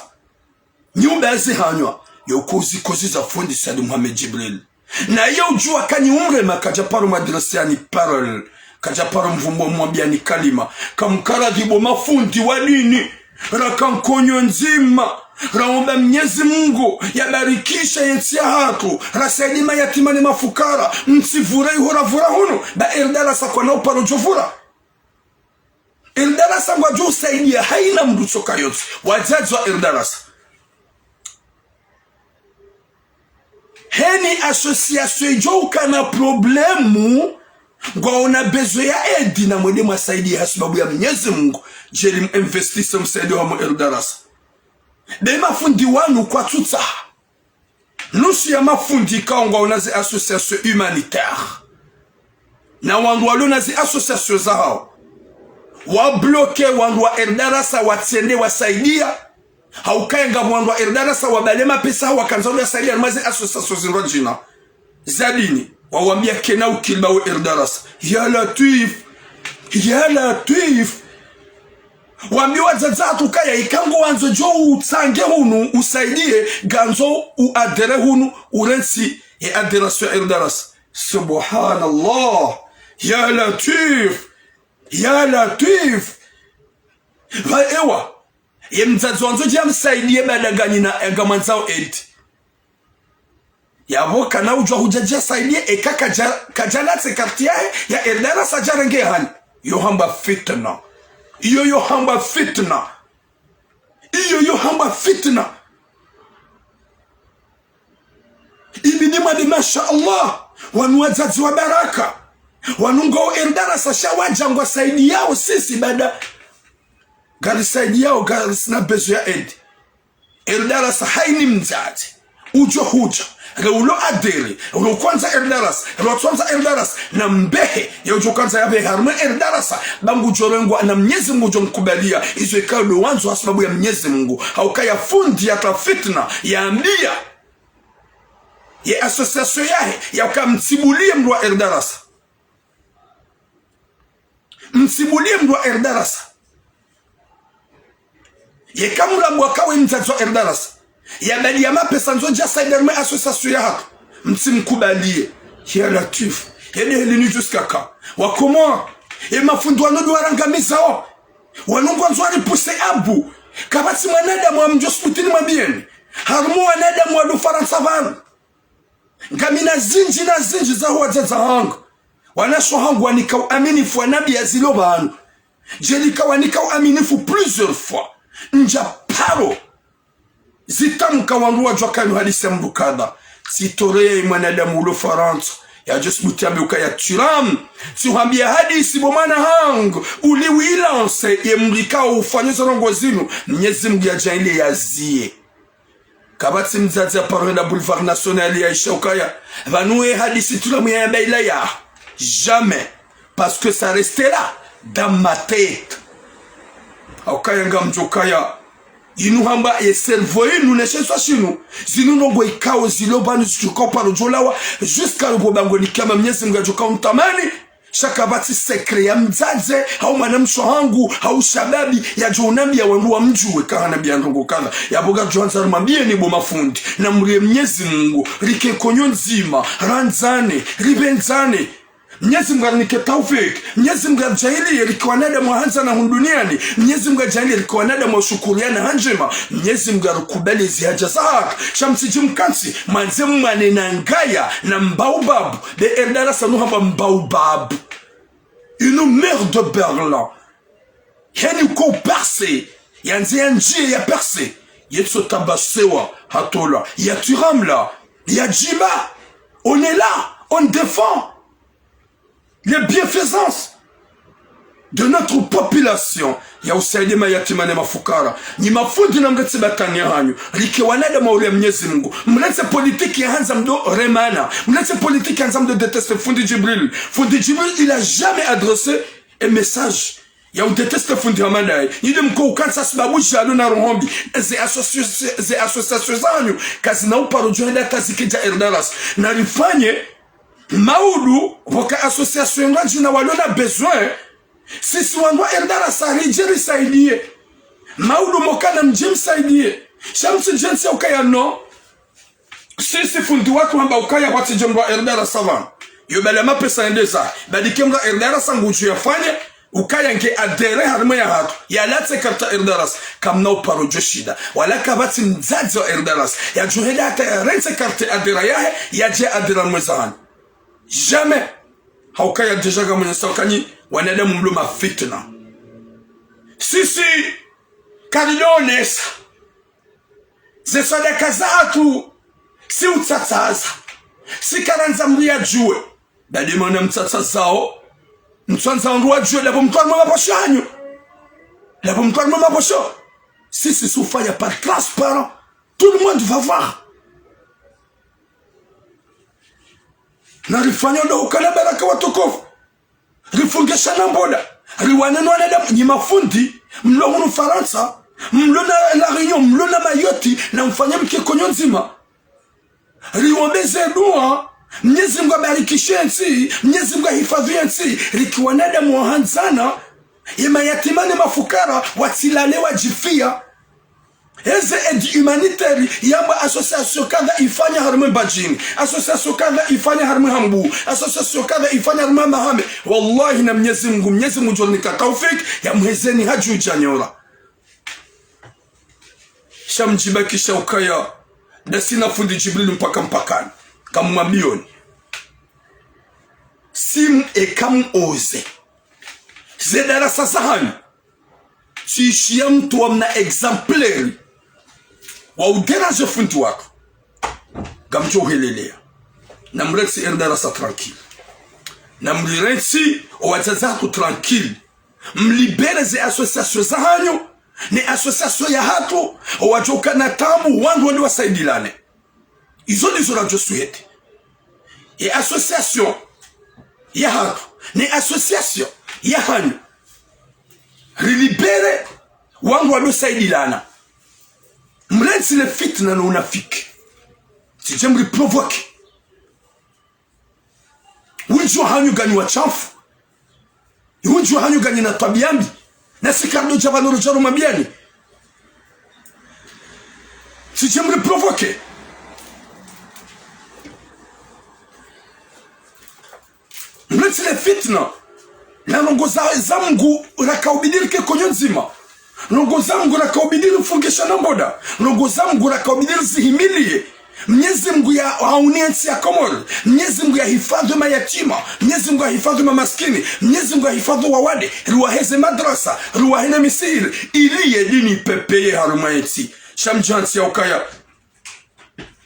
Nyi ubazi hanywa, yo kozikoziza fundi Said Mohamed Djibril. Na ye udjuwa kanyi umrema kadjaparo mwadresiani parole. Kadjaparo mvumbo mwambiani kalima. Kamkaradhibu mafundi wa dini. Raka nkonyo ndzima. Raomba Mnyezi Mngu yabarikishe yentsi yahatru. Rasaidi mayatima ne mafukara. Mtsivure iho ravura hunu. Ba Erdarasa kwana uparo djovura. Erdarasa ngwadjo usaidiya haina mndru tsoka yontsi. Wadzadze wa Erdarasa. Heni association idjo ukana problème, ngwaona besoin ya aide na mwende mwasaidiye hasibabu ya Mnyezi Mngu. Djeli muinvestisse msaidiye wa mu Erdarasa. Be mafundi wanu kwatsutsaha. Nusu ya mafundi ikao ngwaona ze association humanitaire. Na wandru walio na zi association zahao, wabloke wandru wa Erdarasa watsende wasaidia. Haukaya ngapvo wandru wa Erdarasa wabale mapesa hao wakandza uya saidia harumwa zi association zindrwadjina za dini. Wawambia kena ukilba we Erdarasa. Ya Latwif. Ya Latwif. Wambia wadzadze hatru kaya ika ngwandzo djo utsange hunu usaidie, ngandzo uadere hunu urentsi ye adhération ya Erdarasa. Subhanallah. Ya Latwif. Ya Latwif. Pva ewa. Ye mdzadze wandzo dja msaidie baada nganyina, ngamwandzao aide. Yapvo kana udjua hudja dja saidie, eka kadja, kadja latse carte yahe ya Erdarasa djarenge hani. Yo hamba fitna. Iyo yo hamba fitna. Iyo yo hamba fitna. Ibidi mwambe, masha Allah, wanu wadzadze wa baraka. Wanu ngo Erdarasa sha wadja ngwasaidiyao sisi baada. Ngarisaidiyao, ngarisina besoin ya aide. Erdarasa haini mdzadze udjo hudja, re ulo adere, ulo kwandza Erdarasa, re watswandza Erdarasa, na mbehe ya udjo kwandza yapve harumwa Erdarasa, ba ngudjo rengwa na Mnyezi Mngu udjo mkubalia, izo ikao ndo wandzo ha sababu ya Mnyezi Mngu. Haukaya fundi yatra fitna, yaambia ye association yahe, yauka mtsibulie mndru wa Erdarasa. Mtsibulie mndru wa Erdarasa. Yeka mrambwa kawe mdzadze wa Erdarasa, yabali ya mapesa ndzo dja saidia harumwa association yahatru, mtsimkubalie. Ya Latwif. Yende helini jusqu'à quand? Wakomori. Ye mafundi wanu ndo warangamizao. Wanu ngwandzo waripuse abu. Kapvatsi mwanadamu wa mdjo subutini mwambieni. Harumwa wanadamu wa Ufarantsa pvanu. Ngamina zindji na zindji zaho wadzadze hangu. Wanashe hangu wanika uaminifu wanambia zilo pvanu. Dje nika wanika uaminifu plusieurs fois. Ndja paro zitamka wandru wadjua kanu hadisi ya mndru kadha. Tsitoreya ye mwanadamu ulo Farantsa yadjo subuti yambe ukaya Thuram. Tsihwambia hadisi bo mwana hangu. Uli wilanse ye mndru ikao ufanya zo ndrongo zinu. Mnyezi Mngu yadjaanlie yaziye. Kapvatsi mdzadze aparo henda Boulevard National yaisha ukaya pvanu ye hadisi Thuram yayamba ila ya. Jamais. Parce que ça reste là, dans ma tête. Haukaya ngamdjo kaya. Inu hamba ye cerveau inu ne sheswa shinu. Zinu ndrongo ikao zilo pvanu zidjo kao paro djolawa. Jusqu'à lubo bangweni kiyama Mnyezi Mngu yadjo kao ntamani. Sha kapvatsi secret ya mdzadze, hau mwanamshe hangu, hau shababi, yadjo unambia wandru wamdjuwe, kahanambia ndrongo kadha. Yapvo ngadjo andza rimwambieni bo mafundi, na mrie Mnyezi Mngu, rike konyo ndzima, randzane, ripvendzane. Mnyezi Mngu yarinike taufik, Mnyezi Mngu yadjaanlie rike wanadamu wa handzana hunu duniani, Mnyezi Mngu yadjaanlie rike wanadamu wa shukuriana ha ndjema, Mnyezi Mngu yarikubalie zi haja zahatru, sha mtsidji mkantsi, mwandze mwane na ngaya, na mbaubabu, be Erdarasa nu hamba mbaubabu. Une mer de Berlin. Heni ko percé. Yandze yandjiye ya percé. Yetso tabasewa hatolwa. Ya Thuram la. Ya Djimba. On est là. On défend les bienfaisances de notre population. Ya usaidie mayatima ne mafukara. Nyi mafundi na mretse batwani hanyu. Rike wanadamu wa uria Mnyezi Mngu. Mretse politique ya handza mdo remana. Mretse politique ya handza mdo détester fundi Djibril. Fundi Djibril, il a jamais adressé un message ya udétester fundi hama ndaye. Nyi nde mko ukantsa sababu djalo na roho mbi. Ze associ-, ze association zanyu kazina uparo djo henda hata zikidja Erdarasa. Na rifanye maudu, pvoka association ndrwadjina walo na besoin. Sisi wandru wa Erdarasa ridje risaidie. Maudu mokana mdje msaidie. Sha mtsidje ntsi ukaya no. Sisi fundi watru hamba ukaya kwatsidje mndru wa Erdarasa pvanu. Yo bala mapesa yende zahe. Badi ke mndru wa Erdarasa ngudjo yafanye, ukaya nge adhéré harimwa yahatru. Yalatse carte Erdarasa. Kamna uparo djo shinda. Wala kapvatsi mdzadze wa Erdarasa yadjo henda hata yarentse carte adhéra yahe, yadje adhéra mweza hanyu. Jamais. Haukaya déjà ngamwonesa uka nyi wanadamu mlo mafitna. Sisi, karidonesa. Ze swadaka zahatru, si utsatsaza. Si karandza mndru yadjuwe. Badi mwana mtsatsazao. Mtsandza wandru wadjuwe, lapvo mtware mwe maposho hanyu. Lapvo mtware mwe maposho. Sisi si ufanya par transparent. Tout le monde va voir. Na rifanye ndo ukana baraka watukufu. Rifungeshane mboda. Riwane no wanadamu, nyi mafundi, mlo hunu Farantsa, mlo na La Réunion, mlo na Mayotte, namfanye mke konyo ndzima. Riwombeze dua, Mnyezi Mungu abarikishe ntsi, Mnyezi Mungu ahifadhwi ye ntsi, rike wanadamu wahandzana, ye mayatima ne mafukara, watsilale wadjifiya. Eze aide humanitaire yamba association kadha ifanya harumwa Mbadjini, association kadha ifanya harumwa Hambu, association kadha ifanya harumwa Hamahame. Wallahi na Mnyezi Mungu, Mnyezi Mungu ngudjo nika taufik, yamhezeni hadju djanyora. Sha mdjibakisha ukaya, ndasi na fundi Djibril mpaka mpakani. Kamwambiyoni. Simu eka muoze. Ze darasa zahanyu. Tsishiya mtu wamna exemplaire wa udéranger fundi watru. Ngamdjo helelea. Namrentsi Erdarasa tranquille. Namrirentsi owadzadze hatru tranquille. Mlibérer ze association zahanyu, ne association yahatru, owadjoka na tabu, wandru wende wasaidilane. Izo ndizo radjo souhaiter. Ye association yahatru, ne association yahanyu. Rilibérer, wandru wende wasaidilane. Mrentsi le fitna no unafiki. Tsidje mriprovoquer. Wendji wahanyu nganyi washamfu. Wendji wahanyu nganyi na twabiya mbi. Nasi karidjo dja pvanu ridjo rumwambiyani. Tsidje mriprovoquer. Mrentsi le fitna. Na ndrongo za, za Mungu raka ubidi rike konyo ndzima. Ndrongo za Mungu raka ubidi rifungeshane mboda. Ndrongo za Mungu raka ubidi rizihimiliye. Mnyezi Mungu yahauniye ntsi ya Komori. Mnyezi Mungu yahifadhwi mayatima. Mnyezi Mungu yahifadhwi mamaskini. Mnyezi Mungu yahifadhwi wawade. Riwaheze madrasa. Riwahe ne misihiri. Ili ye dini ipepeye harumwa ye ntsi. Sha mdjantsi ya ukaya.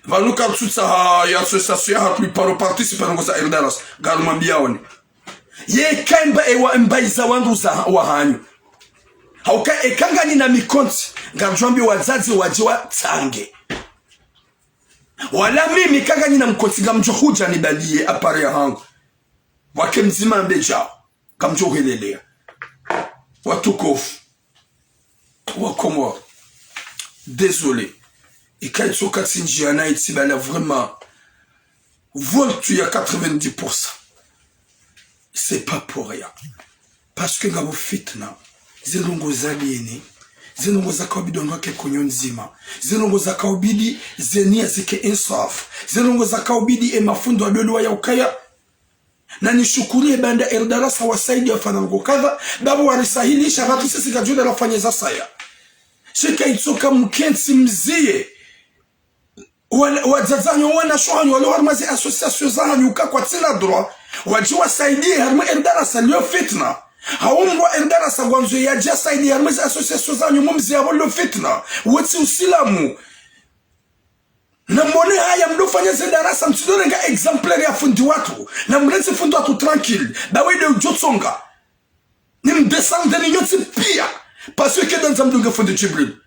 Pvanu karitsutsaha ye association yahatru iparo participer ndrongo za Erdarasa. Ngarumwambiyawoni. Ye eka mba ewa mbayiza wandru za wahanyu. Hauka eka nganyi na mikontsi, ngamdjo wambiya wadzadze wadje watsange. Wala mimi eka nganyi na mkontsi ngamdjo hudja nibaliye appareil yahangu. Wake mdzima mbe djao. Ngamdjo helelea. Watukufu. Wakomori. Désolé. Eka itsoka tsindjiya na itsi bala vraiment. Voltu ya quatre-vingt-dix pour cent. C'est pas pour rien. Parce que ngapvo fitna. Ze ndrongo za dini. Ze ndrongo zaka ubidi wandru wake konyo ndzima. Ze ndrongo zaka ubidi ze niya zike insaf. Ze ndrongo zaka ubidi e mafundi wadoliwa ya ukaya. Na nishukuriye banda Erdarasa wasaidiya fanya ndrongo kadha, bapvo warisahilisha, pvatsi sisi kadjuna rafanye za saya. Sha eka itsoka mkentsi mziye. Wa, wadzadze hanyu, wanashe hanyu, walo harumwa ze association zahanyu, uka kwatsina droit, wadje wasaidiye harumwa Erdarasa liyo fitna. Hau mndru wa Erdarasa ngwandzo yadje asaidiye harumwa ze association zahanyu, mumziye yapvo liyo fitna. Wotsi usilamu. Namone haya mdofanya ze darasa, mtsidorenga exemplaire ya fundi watru. Namrentsi fundi watru tranquille. Ba wende udjotsonga. Nimdescendeni nyontsi piya. Parce que ndandza mdunge fundi Djibril.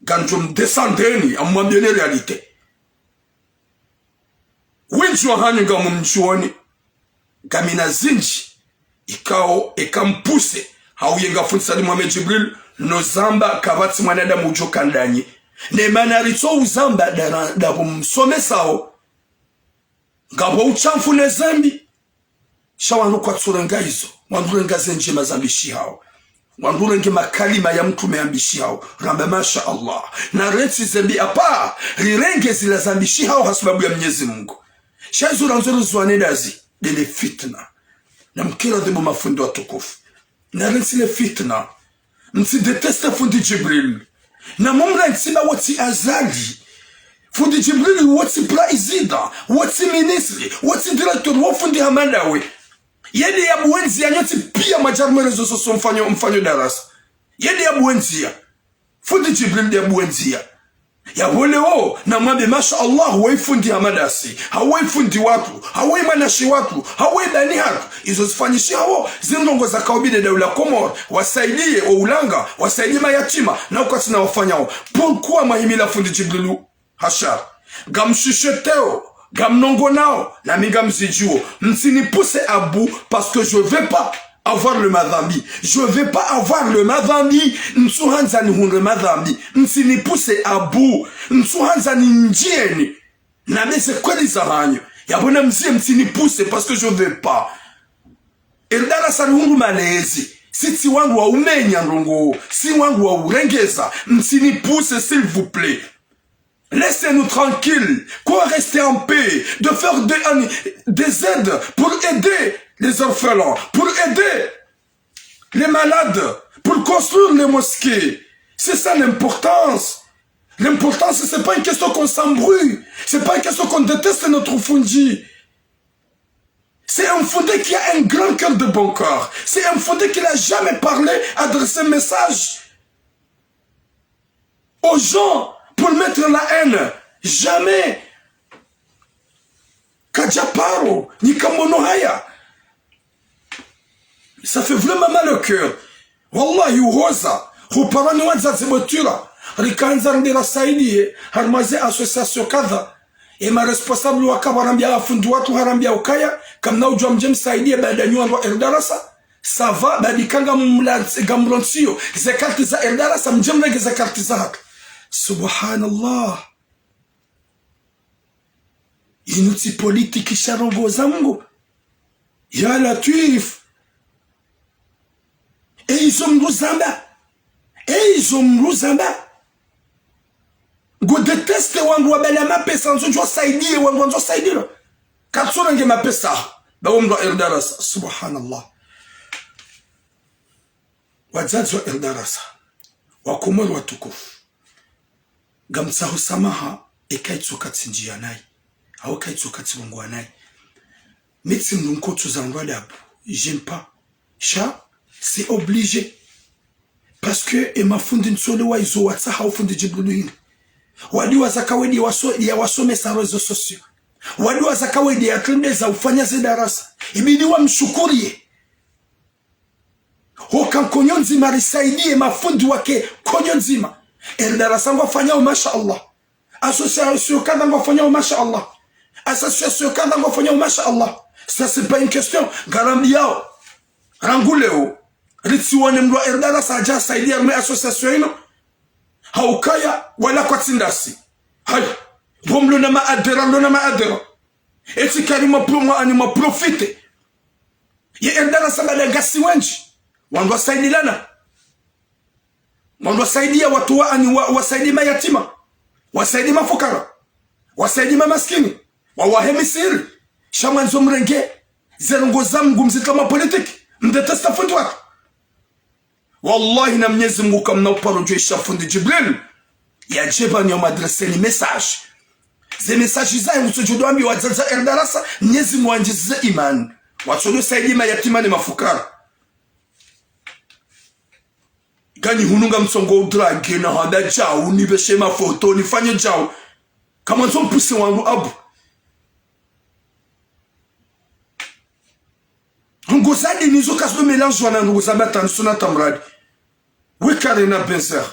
Ngamdjo mdescendeni, amwambiyeni réalité. Wendji wahanyu ngamumdjuwoni. Ngamina zindji. Ikao, eka mpuse. Hauye nga fundi Said Mohamed Djibril. No zamba kapvatsi mwanadamu udjo kandanyi. Ne mana ritso uzamba dara, dapvo msomesao. Ngapvo ushamfu ne zambi. Sha wandru kwatsurenga izo, wandru renga ze ndjema zambishihao. Wandru renge makalima ya mtrume yambishihao, ramba masha Allah. Narentsi ze mbi apva, rirenge zila zambishihao ha sababu ya Mnyezi Mungu. Sha izo randzo rizwane dazi, ndele fitna. Namkira dhwibu mafundi watukufu. Narentsi le fitna. Mtsi détester fundi Djibril. Na mumrentsi ba wotsi Azali. Fundi Djibril wotsi président, wotsi ministre, wotsi directeur, wo fundi hama ndawe. Yende yabuwe ndziya nyontsi piya mwadja harumwa réseaux sociaux mfanyo, mfanyo darasa. Yende yabuwe ndziya. Fundi Djibril nde yabuwe ndziya. Yapvo leo, namwambe masha Allah, woyi fundi hama ndasi, hau woyi fundi watru, hau woyi mwanashe watru, hau woyi bani hatru. Izo zifanyishihao, zindrongo zaka ubidi daula Komori, wasaidiye, o ulanga, wasaidiye mayatima, na ukwatsina wafanyao. Pourquoi mwahimila fundi Djibrilu Hashar? Ngamshisheteo, Ngamnongonao, nami ngamzidjuo. Mtsini pousser à bout, parce que je veux pas avoir le madhambi. Je veux pas avoir le madhambi. Ntsuhandza nihundre madhambi. Mtsini pousser à bout. Ntsuhandza nindjieni. Nambe ze kweli zahanyu. Yapvo namzie, mtsini pousser, parce que je veux pas. Eldarasa rihundru malezi. Si tsi wandru wa umenya ndrongoo. Si wandru wa urengeza. Mtsini pousser, s'il vous plaît. Laissez-nous tranquilles, qu'on reste en paix, de faire des, des aides pour aider les orphelins, pour aider les malades, pour construire les mosquées. C'est ça l'importance. L'importance, c'est pas une question qu'on s'embrouille, c'est pas une question qu'on déteste notre fundi. C'est un fundi qui a un grand cœur de bon cœur. C'est un fundi qui n'a jamais parlé, adressé un message aux gens pour mettre la haine. Jamais. Kadja paro, ni kamono haya. Ça fait vraiment mal au cœur. Wallahi, uhoza. Huparani wadzadze botula. Rikandza rende rasaidiye, harumwa ze association kadha. E ma responsable waka warambia wafundi watru, harambia ukaya, kamna udjua mdje msaidiye baada nyi wandru wa Eldarasa. Ça va, baadi ka ngamla-, ngamlontsiyo ze karti za Eldarasa, mdje mrenge ze karti zahatru. Subhanallah. Inu tsi politiki sha ndrongoo za Mungu. Ya Latwif. E izo mndru zamba. E izo mndru zamba. Ngo déteste wandru wabala mapesa, ndzo djo saidiye wandru wandzo saidilwa. Katsurenge mapesa. Ba wo mndru wa Eldarasa. Subhanallah. Wadzadze wa Eldarasa, Wakomori watukufu, ngamtsaho samaha, eka itsoka tsindjiya nayi, hau eka itsoka tsilongowa nayi. Mi tsi mndru nkotso za ndrwa adabu, j'aime pas. Sha, c'est obligé. Parce que e mafundi ntsolewa izo watsaha ufundi Djibrilu hini. Wadi waza kawaida waso-, ya wasomesa réseaux sociaux. Wadi waza kawaida ya trende za ufanya ze darasa. Ibidi wamshukuriye. Hoka nkonyo ndzima risaidiye mafundi wake nkonyo ndzima. Eldarasa ngwafanyao, masha Allah. Association kadha ngwafanyao, masha Allah. Association kadha ngwafanyao, masha Allah. Ça, c'est pas une question. Ngarambiyao. Rangu leo. Ritsiwone mndru wa Eldarasa hadja hasaidiya harumwa association inu. Haukaya, wala kwatsi ndasi. Haya. Bo mlona maadhera, mlona maadhera. Etsi kari mwa pro-, mwa ani mwa profite. Ye Eldarasa baada ngasi wendji. Wandru wasaidilana. Wandru wasaidiya watru wa ani wa, wasaidi mayatima. Wasaidi mafukara. Wasaidi mamaskini. Wawahe misiri. Sha mwandzo mrenge ze ndrongoo za Mungu mzitria ma politiki. Mdéteste fundi watru. Wallahi na Mnyezi Mungu kamna uparo djuwa isha fundi Djibril. Yadje pvanu ya mwadreseni message. Ze message zahe ngutsodjo dwambi wadzadze Eldarasa, Mnyezi Mungu wandjizize imani. Watsodjo saidi mayatima ne mafukara. Nganyi hunu ngamtsongo udrage na handa djau, nipveshe mafoto, nifanye djau. Kamwandzo mpuse wandru abu. Ndrongoo za dini zo kazido mélangewa na ndrongoo za batwali suna tamradi. Weka rena benzer.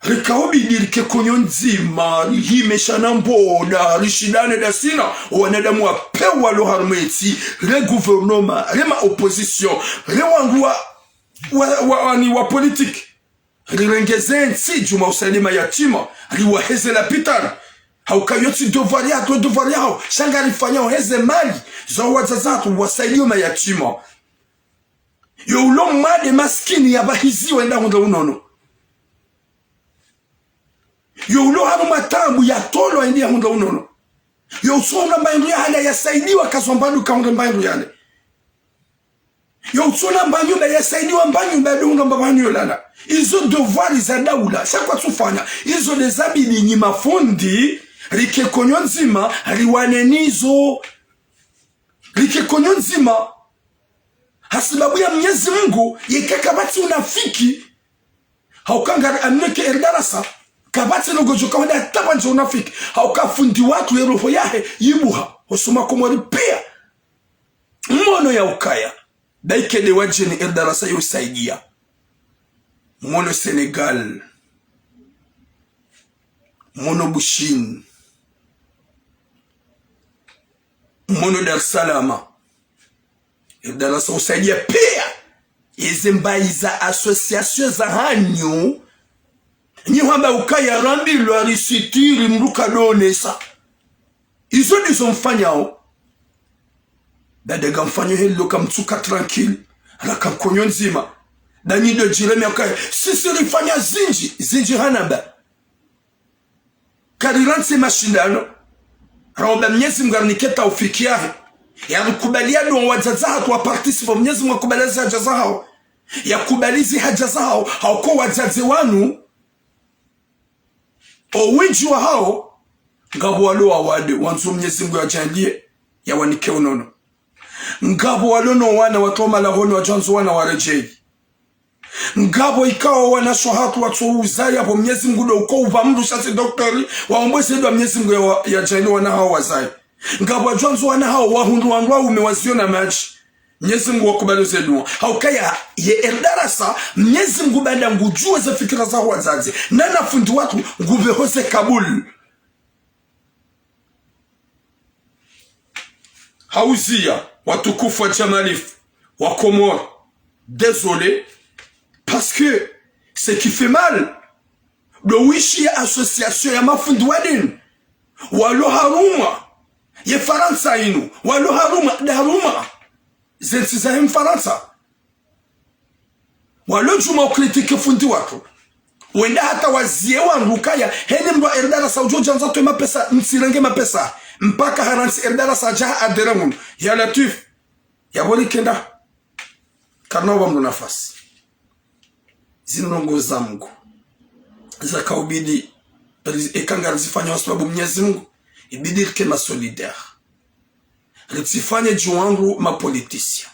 Rika ubidi rike nkonyo ndzima, rihime shana mboda, rishindane ndasi na wanadamu wapewu walo harumwa entsi, le gouvernement, le ma opposition, le wandru wa, wa, wa, ani wa politique. Rirengeze ntsi djuu mwa usaidi mayatima, riwaheze lapitali. Hauka yo tsi devoir yahatru, devoir yaho, sha ngarifanyao heze mali za wadzadze hatru wasaidiye mayatima. Yo ulo mwade maskini yapvahiziwa yende yahundre unono. Yo ulo harumwa taabu yatolwa yende yahundre unono. Yo utsona mba hindru yahale yasaidiwa kazwa mbapvi kahundre mba hindru yale. Yo utsona mba nyumba yasaidiwa mba nyumba yende hundra mba pvanu yolala. Izo devoir za daula, sha kwatsufanya. Izo nde zabidi nyi mafundi, rike nkonyo ndzima, riwane nizo. Rike nkonyo ndzima. Hasibabu ya Mnyezi Mungu, yeka kapvatsi unafiki. Hauka ngari aminio ke Eldarasa, kapvatsi ndrongoo djo ka wada tapvandza unafiki. Hauka fundi watru ye roho yahe yibuha, hosoni mwa Komori piya. Mwono ya ukaya. Ndayike nde wadjeni Eldarasa yo usaidiya. Mwono Sénégal. mono Bushini, mono Dar es Salaam. Erdarasa usaidia pia. Eze mbayi za association zahanyu. Nyi hwamba ukaya rambilwa risitiri mdru kadonesa. Izo ndizo mfanyao. Baada ngamfanyo helo kamtsuka tranquille. Raka nkonyo ndzima. Ndanyi ndo djiremea ukaya. Sisi rifanya zindji. Zindji hanamba. Karirantsi mashindano. Raomba Mnyezi Mngu yarinike taufiki yahe. Yarikubalia dua wadzadze hatru wa participe, Mnyezi Mngu yakubali ze haja zahao. Yakubali ze haja zahao, hauka wadzadze wanu. O wendji wahao, ngapvo walo wawade, wandzo Mnyezi Mngu yajaanlie, yawanike unono. Ngapvo walo no wana, watru wa malaho ni wadjandzo wana waredjeyi. Ngapvo ikao wanashe hatru watso uzaya pvo Mnyezi Mngu ndo uko upva mdru sha tsi doktori, waombe ze dua Mnyezi Mngu ya wa-, yajaanlie wana hao wazaye. Ngapvo wadjandzo wana hao wahundru wandru waume wazio na madji. Mnyezi Mngu wakubali ze dua. Haukaya ye Erdarasa, Mnyezi Mngu baada ngudjuo ze fikira za wadzadze. Na na fundi watru, ngupveho ze kabul. Hauziya, watukufu wa Jamalif, wa Komori. Désolé, parce que ce qui fait mal, ndo wishi ya association ya mafundi wa dini, walo harumwa ye Farantsa inu, walo harumwa, nda harumwa ze ntsi zahe Mfarantsa. Walo djuma ucritique fundi watru. Wenda hata wazie wandru ukaya, heni mdru wa Erdarasa udjo djandza twe mapesa, mtsirenge mapesa. Mpaka harantsi Erdarasa adja ha adhéré munu. Ya Latwif. Yapvo rikenda. Karina upva mdru nafasi. Zinu ndrongoo za Mngu. Zaka ubidi, ri-, eka ngarizifanyao ha sababu Mnyezi Mngu, ibidi rike ma solidaire. Ritsifanye djuu wandru ma politiciens.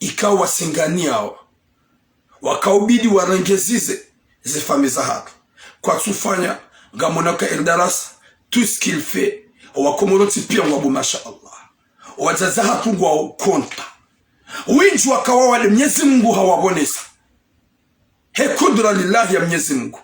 Ikao wasinganiao. Waka ubidi warenge zize, ze famille za hatru. Kwatsufanya, ngamona ka Erdarasa, tout ce qu'il fait, wa Komori wontsi pia ngwapvo, masha Allah. Wadzadze hatru ngwao konta. Wendji waka wawade Mnyezi Mngu hawapvonesa. He kudra lillahi ya Mnyezi Mngu.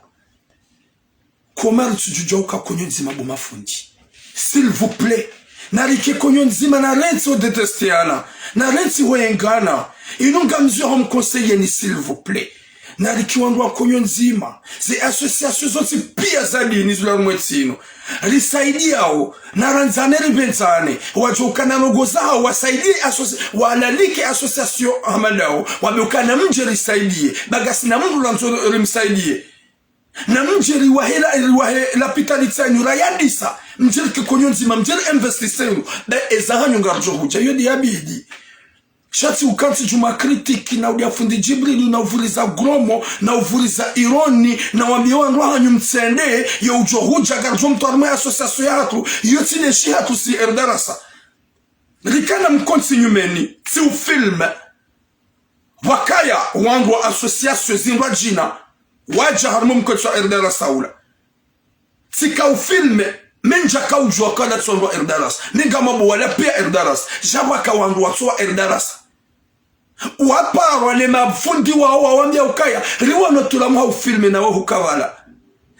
Comment ritsudjudja uka konyo ndzima bo mafundi? S'il vous plaît. Narike konyo ndzima, narentsi ho détesteana. Narentsi ho engana. Inu ngamzio ho mconseiller ni, s'il vous plaît. Narike wandru wa konyo ndzima. Ze associations zontsi pia za dini zilo harumwa entsi inu. Risaidiao, narandzane ripvendzane. Wadjo ukana ndrongoo zahao, wasaidie associ-, walalike association hama ndao. Wambe ukana mdje risaidie. Ba ngasina mndru randzo rimsaidie. Na mdje riwahe la, riwahe lapitali tsanyu rayandisa. Mdje rike konyo ndzima, mdje ri investisse inu. Be eza hanyu ngaridjo hudja, yo ndi yabidi. Sha tsi ukantsi djuu ma critique, na udia fundi Djibril, na uvuriza gros mot, na uvuriza ironie, na wambie wandru hanyu mtsende, yo udjo hudja ngaridjo mtwara harumwa association ya hatru, yo tsi nde shi hatru si Erdarasa. Rikana mkontsi nyumeni, tsi ufilme. Wakaya wandru wa association zindrwadjina, wadja harumwa mkontsi wa Erdarasa ula. Tsika ufilme, mi ndjaka udjua kala tsi wandru wa Erdarasa. Mi ngamwambo wala pia Erdarasa. Djapvo waka wandru watso wa Erdarasa. Waparwa ne mafundi wao wawambia ukaya, riwono tulamu ha ufilme nawe hukapvala.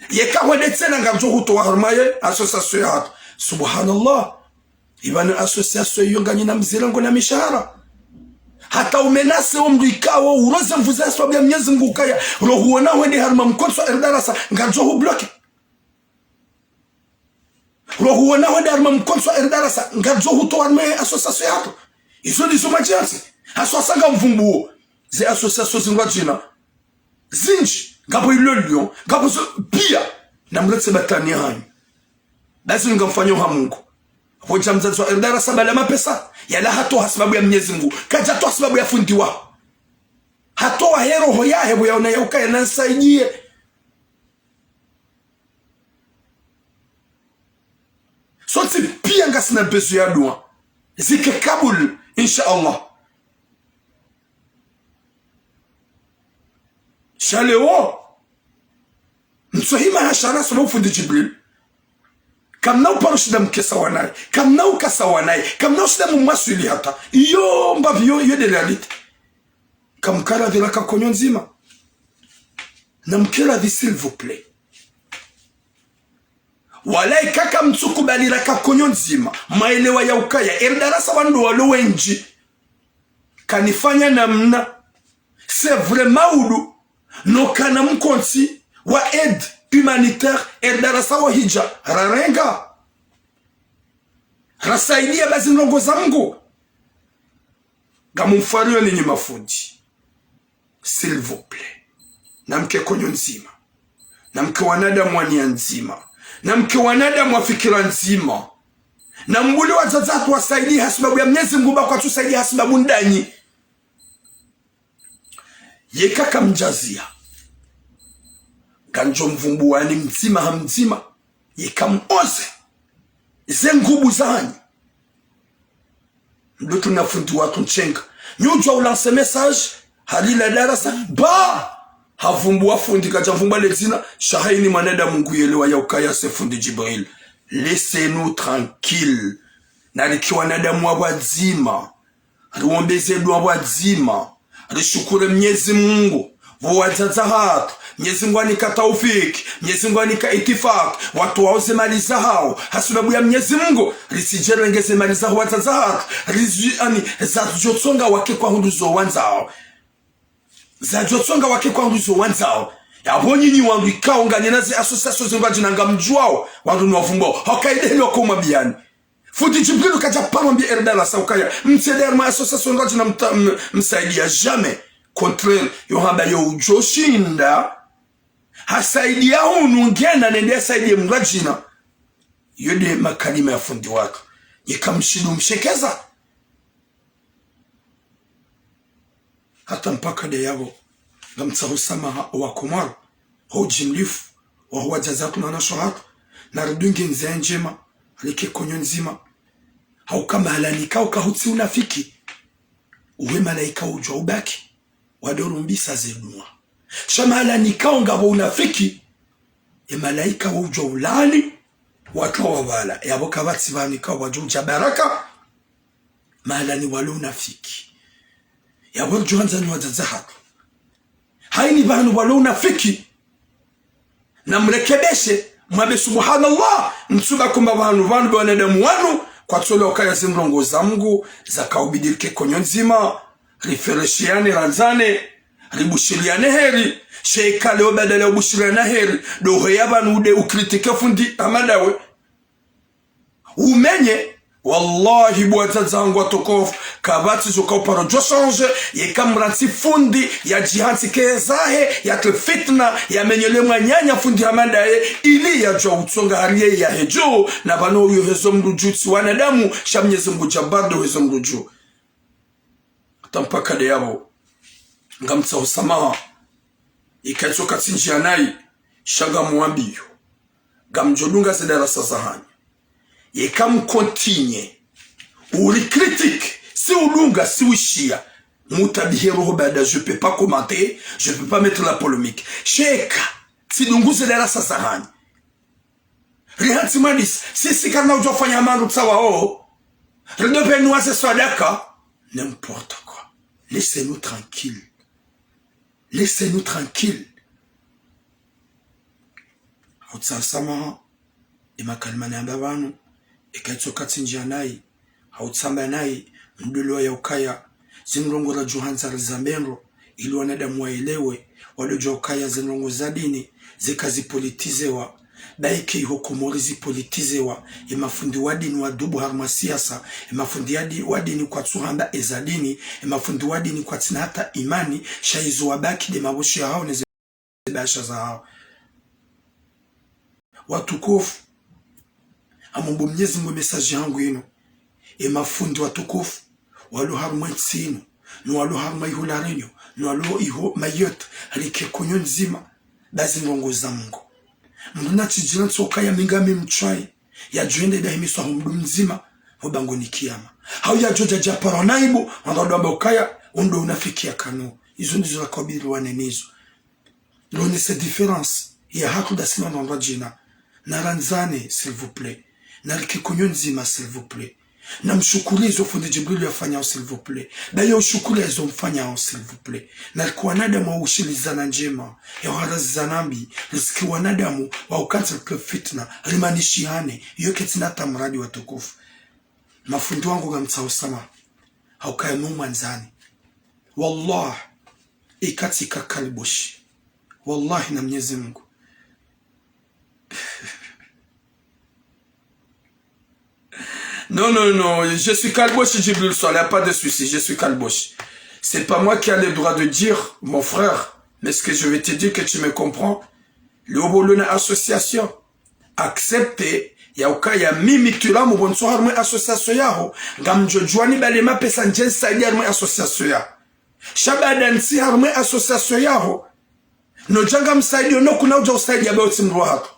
Yeka hwende tsena ngaridjo hutowa harumwa ye association ya hatru. Subhanallah. Ipvanu association iyo nganyina mzirengo na mishahara. Hata umenase wo mndru ikao uroze mvuze ha sababu ya Mnyezi Mngu ukaya, ro huona hwende harumwa mkontsi wa Erdarasa, ngaridjo hubloquer. Ro huona hwende harumwa mkontsi wa Erdarasa, ngaridjo hutowa harumwa ye association ya hatru. Izo ndizo madjansi. Haswa sa ngamvumbuo. Ze associations zindrwadjina. Zindji, ngapvo ilo Lyon, ngapvo zo, pia, na mletse batwani hanyu. Basi ngamfanyo ha Mngu. Pvo dja mdzadze wa Erdarasa bala mapesa, yala hatowa ha sababu ya Mnyezi Mngu, kadjatowa ha sababu ya fundi waho. Hatowa he roho yahe, pvo yaona ya ukaya nansaidie. Sontsi pia ngasina besoin ya dua. Zike kabul, insha Allah. Sha leo, mtsohima ha shara solo fundi Djibril. Kamna uparo shinda mkesa wanaye. Kamna ukasa wanaye. Kamna ushinda mumwaswili hata. Iyo mbapvi yo, yo nde réalité. Kamkala pvira ka konyo ndzima. Na mkela pvi, s'il vous plaît. Wala ika kamtsukubali raka konyo ndzima, mwaelewa ya ukaya, eri darasa wandru walo wendji. Kanifanya namna, c'est vrai maudu, no kana mkontsi wa aide humanitaire, eri darasa wo hidja, rarenga. Rasaidia ba zindrongo za Mngu. Ngamumfariyo ninyi mafundi. S'il vous plaît. Namke konyo ndzima. Namke wanadamu wa nia ndzima. Namke wanadamu wa fikira ndzima. Nambulie wadzadze hatru wasaidie hasibabu ya Mnyezi Mngu, ba kwatsu saidie hasibabu ndanyi. Yeka kamdjazia, ngamdjo mvumbuwani mdzima ha mdzima, yeka mwoze ze nguvu zahanyu. Ndo tuna fundi watru ntsenga. Nyi udjuwa u lancer message, halila darasa, ba! Havumbuwa fundi, kadja mvumbuwa le dzina, sha hayini mwanadamu nguyelewa ya ukaya se fundi Djibril. Laissez-nous tranquilles. Narike wanadamu wa pvwadzima. Riwombeze dua pvwadzima. Rishukuru Mnyezi Mngu. Pvo wadzadze hatru. Mnyezi Mngu anika taufiki. Mnyezi Mngu anika itifaki. Watru waoze mali zahao. Hasibabu ya Mnyezi Mngu. Risidjerenge ze mali zaho wadzadze hatru. Rizwi ani zadjotsonga wake kwa hundru zo wandzao. Zadjotsonga wake kwa hundru zo wandzao. Yapvo nyinyi wandru ikao nganyina ze association zindru wadjina ngamdjuwao. Wandru ni wavumbuwao. Hoka ideheli wako mabiyani. Fundi Djibrilu kadja paro mbia eri darasa ukaya, mtsi eri ma association ngadjina mta-, m-, msaidia jamais. Contraire, yo hamba yo udjo shinda, hasaidia hunu ngena nende hasaidia mngadjina. Yo nde makalima ya fundi watru. Yeka mshindu mshekeza. Hata mpaka nde yapvo, ngamtsaho samaha owa Komoro, ho ujimlifu, waho wadzadze hatru na wanashe hatru, naridunge ndzia ndjema, rike konyo ndzima. Hauka mahalani ikao kahutsi unafiki, uwe malaika udjuwa ubaki, wado rumbisa ze dua. Sha mahalani ikao ngapvo unafiki, e malaika wo udjuwa ulaani, watru wa pvala, yapvo kapvatsi pvanu ikao wadjo udja baraka, mahalani walo unafiki. Yapvo ridjo handza nyi wadzadze hatru. Hayini pvanu walo unafiki. Namrekebeshe, mwambe subhanallah, ntsuba kumba pvanu, pvanu be wanadamu wanu, kwatsu elewa ukaya zindrongo za Mngu, zaka ubidi rike konyo ndzima, rifereshiane, randzane, ribushiriane heri, sha ika leo badala ya ubushiriana heri, ndo heya pvanu ude ukritike fundi Hamada we. Umenye, wallahi bo wadzadze hangu watukufu, kapvatsi djo ka uparo djo changer, yeka mrantsi fundi, yadjihantsi ke zahe, yatre fitna, yamenyele mwananya fundi Hamada ye, ili yadjuwa utsonga hari ye yahe dju, na pvanu uyo hezo mdru dju tsi wanadamu, sha Mnyezi Mngu Jabbar ndo hezo mdru dju. Hata mpaka nde yapvo, ngamtsaho samaha. Ika itsoka tsi ndjia nayi, sha ngamwambiyo. Ngamdjo dunga ze darasa zahanyu. Yeka mcontinuer. Uri critique, si udunga, si wishiya. Mutabihe roho baada, je peux pas commenter, je peux pas mettre la polémique. Sha eka, tsidungu ze darasa zahanyu. Rihantsi mwadisi, sisi karina udjo fanya mandru tsawa o. Rido pvenu waze swadaka. N'importe quoi. Laissez-nous tranquilles. Laissez-nous tranquilles. Hautsaha samaha, e makalima nayamba pvanu, eka itsoka tsi ndjia nayi, hautsamba nayi, mdru elewa ya ukaya, zindrongo radjo handza rizambe ndro, ili wanadamu waelewe, wado djuwa ukaya zindrongo za dini, zeka zipolitizewa, ba eka iho Komori zipolitizewa, e mafundi wa dini wadubu harumwa siasa, e mafundi ya di-, wa dini kwatsu hamba eza dini, e mafundi wa dini kwatsina hata imani, sha izo wabaki nde maboshi yahao neze bahasha zahao. Watukufu, ngamumbo Mnyezi Mngu message yangu inu. E mafundi watukufu, walo harumwa entsi inu, no walo harumwa iho La Réunion, no walo iho Mayotte, rike konyo ndzima, ba zindrongo za Mngu. Mndru natsidjira ntsoka ya mi ngami mtswayi, yadjo ende dahimiswa ho mdru mdzima, ho bangoni kiyama. Hau yadjo dja dja paro naibu, wandru wado amba ukaya, undo unafiki ya kanu. Izo ndizo rakabili wane nizo. Rone se différence ya hatru ndasi na wandru wadjina. Narandzane, s'il vous plaît. Narike konyo ndzima, s'il vous plaît. Namshukuru izo fundi Djibril yafanyao, s'il vous plaît. Baye ushukuru izo mfanyao, s'il vous plaît. Narike wanadamu wa ushilizana ndjema, ya uharazizana mbi, riziki wanadamu wa ukantsi rike fitna, rimanishihane, iyo ketsina hata muradi watukufu. Mafundi wangu ngamtsaho samaha, haukaya numwandzani. Wallah, ikatsika Kaliboshi. Wallahi na Mnyezi Mungu. Non, non, non, je suis Kaliboshi, Djibril Swala, y a pas de souci, je suis Kaliboshi. C'est pas moi qui a le droit de dire, mon frère, mais ce que je vais te dire que tu me comprends. Leo bolona association. Accepte, ya ukaya mimi Twilamu bo ntso harumwa association yaho, ngamdjo djuwa nibale mapesa ndje nisaidie harumwa association yaho. Sha baada ntsi harumwa association yaho, no dja ngamsaidio, no kuna udja usaidia be utsi mdru wahatru.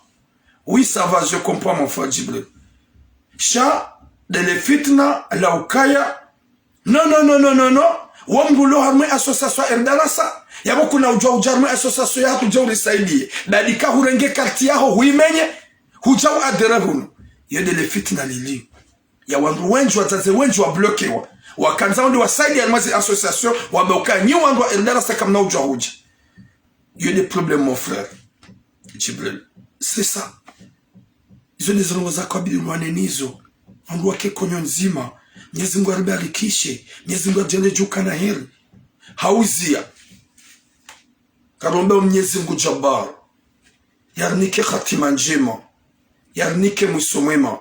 Oui, ça va, je comprends, mon frère Djibril. Sha, dele fitna, la ukaya. Non, non, non, non, non, non. Wo mdru ulo harumwa association ya Erdarasa, yabo kuna udjuwa udja harumwa association yahatru udje urisaidie. Badi ka hurenge carte yaho, huimenye, hudja uadhérer hunu. Iyo dele fitna lili. Ya wandru wendji, wadzadze wendji wablokewa. Wakandza wende wasaidie harumwa zi association, wamba ukaya nyi wandru wa Erdarasa kamna udjuwa hudja. Iyo nde problème, mon frère Djibril. C'est ça. Izo nde zindrongoo za kabili ulwane nizo. Wandru wake konyo ndzima. Mnyezi Mungu aribarikishe. Mnyezi Mungu aridjaanlie djo ukana heri. Hauziya. Karomba Mnyezi Mungu Jabbar, yarinike hatima ndjema, yarinike mwiso mwema.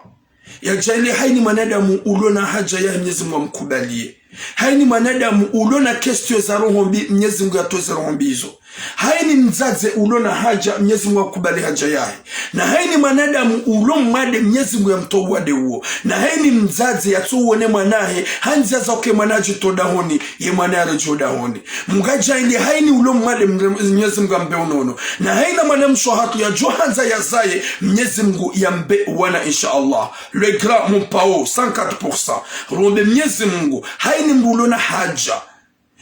Yadjaanlie haina mwanadamu ulona haja yahe Mnyezi Mungu amkubalie. Haina mwanadamu ulona question za roho mbi, Mnyezi Mungu yatowe ze roho mbi izo. Haina mdzadze ulona haja, Mnyezi Mungu akubali haja yahe. Na haina mwanadamu ulo mwade, Mnyezi Mungu yamtowe uwade uwo. Na haina mdzadze yatso uone mwanahe, handzi yaza uke mwana adjitowe dahoni, ye mwana yaredjee dahoni. Mungu yadjaanlie haina ulo mwade mre-, Mnyezi Mungu ambe unono. Na haina mwanamshe wahatru yadjo handza yazaye, Mnyezi Mungu yambe wana, insha Allah. Le grand Mompao, cent quatre pour cent. Rombe Mnyezi Mungu, haina mdru ulona haja.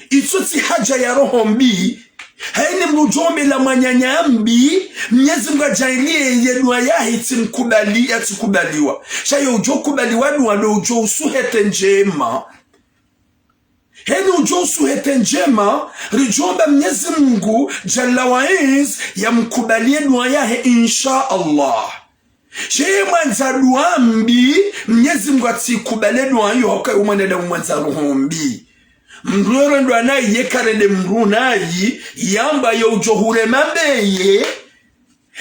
Itso tsi haja ya roho mbi. Haina mdru udjo ombela mwananya mbi, Mnyezi Mungu yadjaanlie ye dua yahe itsi mkubali, yatsi kubaliwa. Sha yo udjo kubaliwa dua ndo udjo usuhete ndjema. Heni udjo usuhete ndjema, ridjo omba Mnyezi Mungu, Jalla wa Izz, yamkubalie dua yahe, insha Allah. Sha ye mwandza dua mbi, Mnyezi Mungu yatsi kubali dua iyo, hauka yo mwanadamu mwandza roho mbi. Mdru yorendwa nayi ye karende mdru nayi, yamba yo udjo hurema mbeye,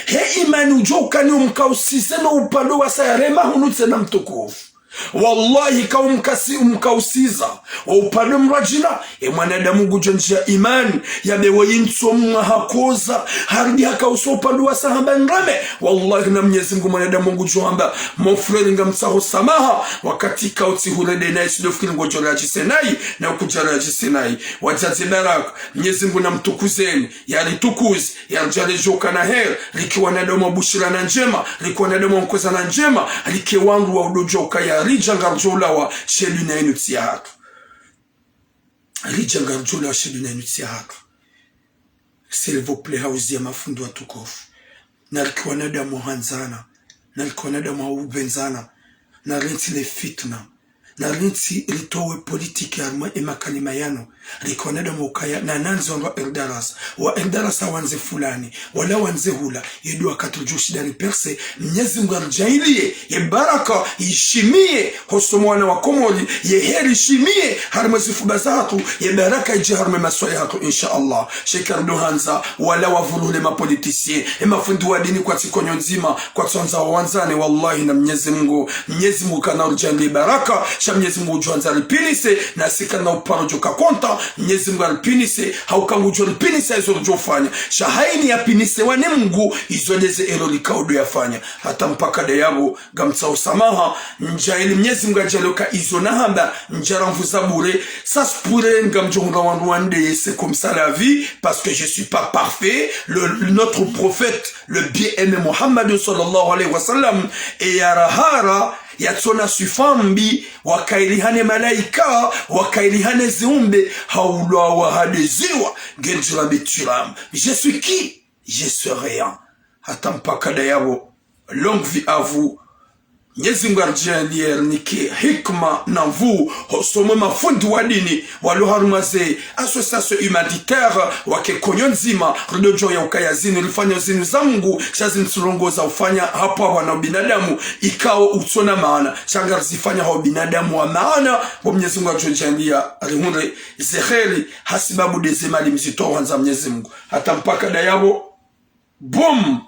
he imani udjo ukana umkausize no upande wasa yarema hunu tsena mtukufu. Wallahi, ka umkasi-, umkausiza wo upande mradjina, e mwanadamu ngudjo ndjia imani, yabe wo yintso mwa hakoza, harudi hakausa upande wasa hamba nreme. Wallahi, na Mnyezi Mungu mwanadamu ngudjo hamba, mon frère, ngamtsaho samaha, wakati ka utsi hurende nayi, sido fikiri ngodjo radjise nayi, na ukudja radjise nayi. Wadzadze baraka, Mnyezi Mungu namtukuzeni, yaritukuze, yaridjaanlie djo ukana heri, rike wanadamu wa bushirana ndjema, rike wanadamu wa nkozana ndjema, rike wandru wa udodjo ukaya ridja ngaridjo ulawa, she dunia inu tsi yahatru. Ridja ngaridjo ulawa, she dunia inu tsi yahatru. S'il vous plaît, hauziya mafundi watukufu. Narike wanadamu wa handzana, narike wanadamu wa upvendzana, narentsi le fitna. Narentsi ritowe politiki harumwa e makalima yanu. Rike wanadamu ukaya, na nandzi wandru wa Erdarasa. Wa Erdarasa wandze fulani, wala wandze hula. Ye dua wakati ridjo shinda riperse, Mnyezi Mungu yaridjaanlie ye baraka yishimie hosoni mwa wana wa Komori, ye heri yishimie harumwa zifuba zahatru, ye baraka yidje harumwa maswala yahatru, insha Allah. Sha ka ridjo handza, wala wavuluhule mapoliticiens, e mafundi wa dini kwatsi konyo ndzima, kwatsuandza wawandzane, wallahi na Mnyezi Mungu. Mnyezi Mungu kana uridjaanlie baraka, sha Mnyezi Mungu udjo andza ripinise, na si kana uparo djo ka konta, Mnyezi Mungu aripinise, hauka ngudjo ripinisa izo ridjo fanya. Sha haina yapinisewa ne Mungu, izo ndeze ero likao ndo yafanya. Hata mpaka ndayabo, ngamtsaho samaha, ndjaanlie Mnyezi Mungu yadjaanlie uka izo nahamba, ndjaramvuza bure, ça se pourrait ngamdjo hundra wandru wandeye, c'est comme ça la vie, parce que je suis pas parfait, le, notre prophète, le bien aimé Muhammad sallallahu alayhi wa sallam, e yarahara, yatsona swifa mbi, wakailihane malaika, wakailihane ziumbe, haulwa wahadeziwa, ngendjira bitwiram. Je suis qui ? Je suis rien. Hata mpaka ndayabo, longue vie à vous. Mnyezi Mungu aridjaanliye rinike hikima na nvuu, hosoni mwe mafundi wa dini, walo harumwa ze association humanitaire, wake konyo ndzima, ridodjo ya ukaya zinu rifanya zinu za Mungu, sha zinu tsi ndrongoo za ufanya hapvo hapvo na ubinadamu, ikao utsona maana, sha ngarizifanya ha ubinadamu wa maana, bo Mnyezi Mungu aridjo djaanliya rihundre ze kheri, hasibabu nde ze mali mzito hwandza Mnyezi Mungu. Hata mpaka ndayapvo, boom,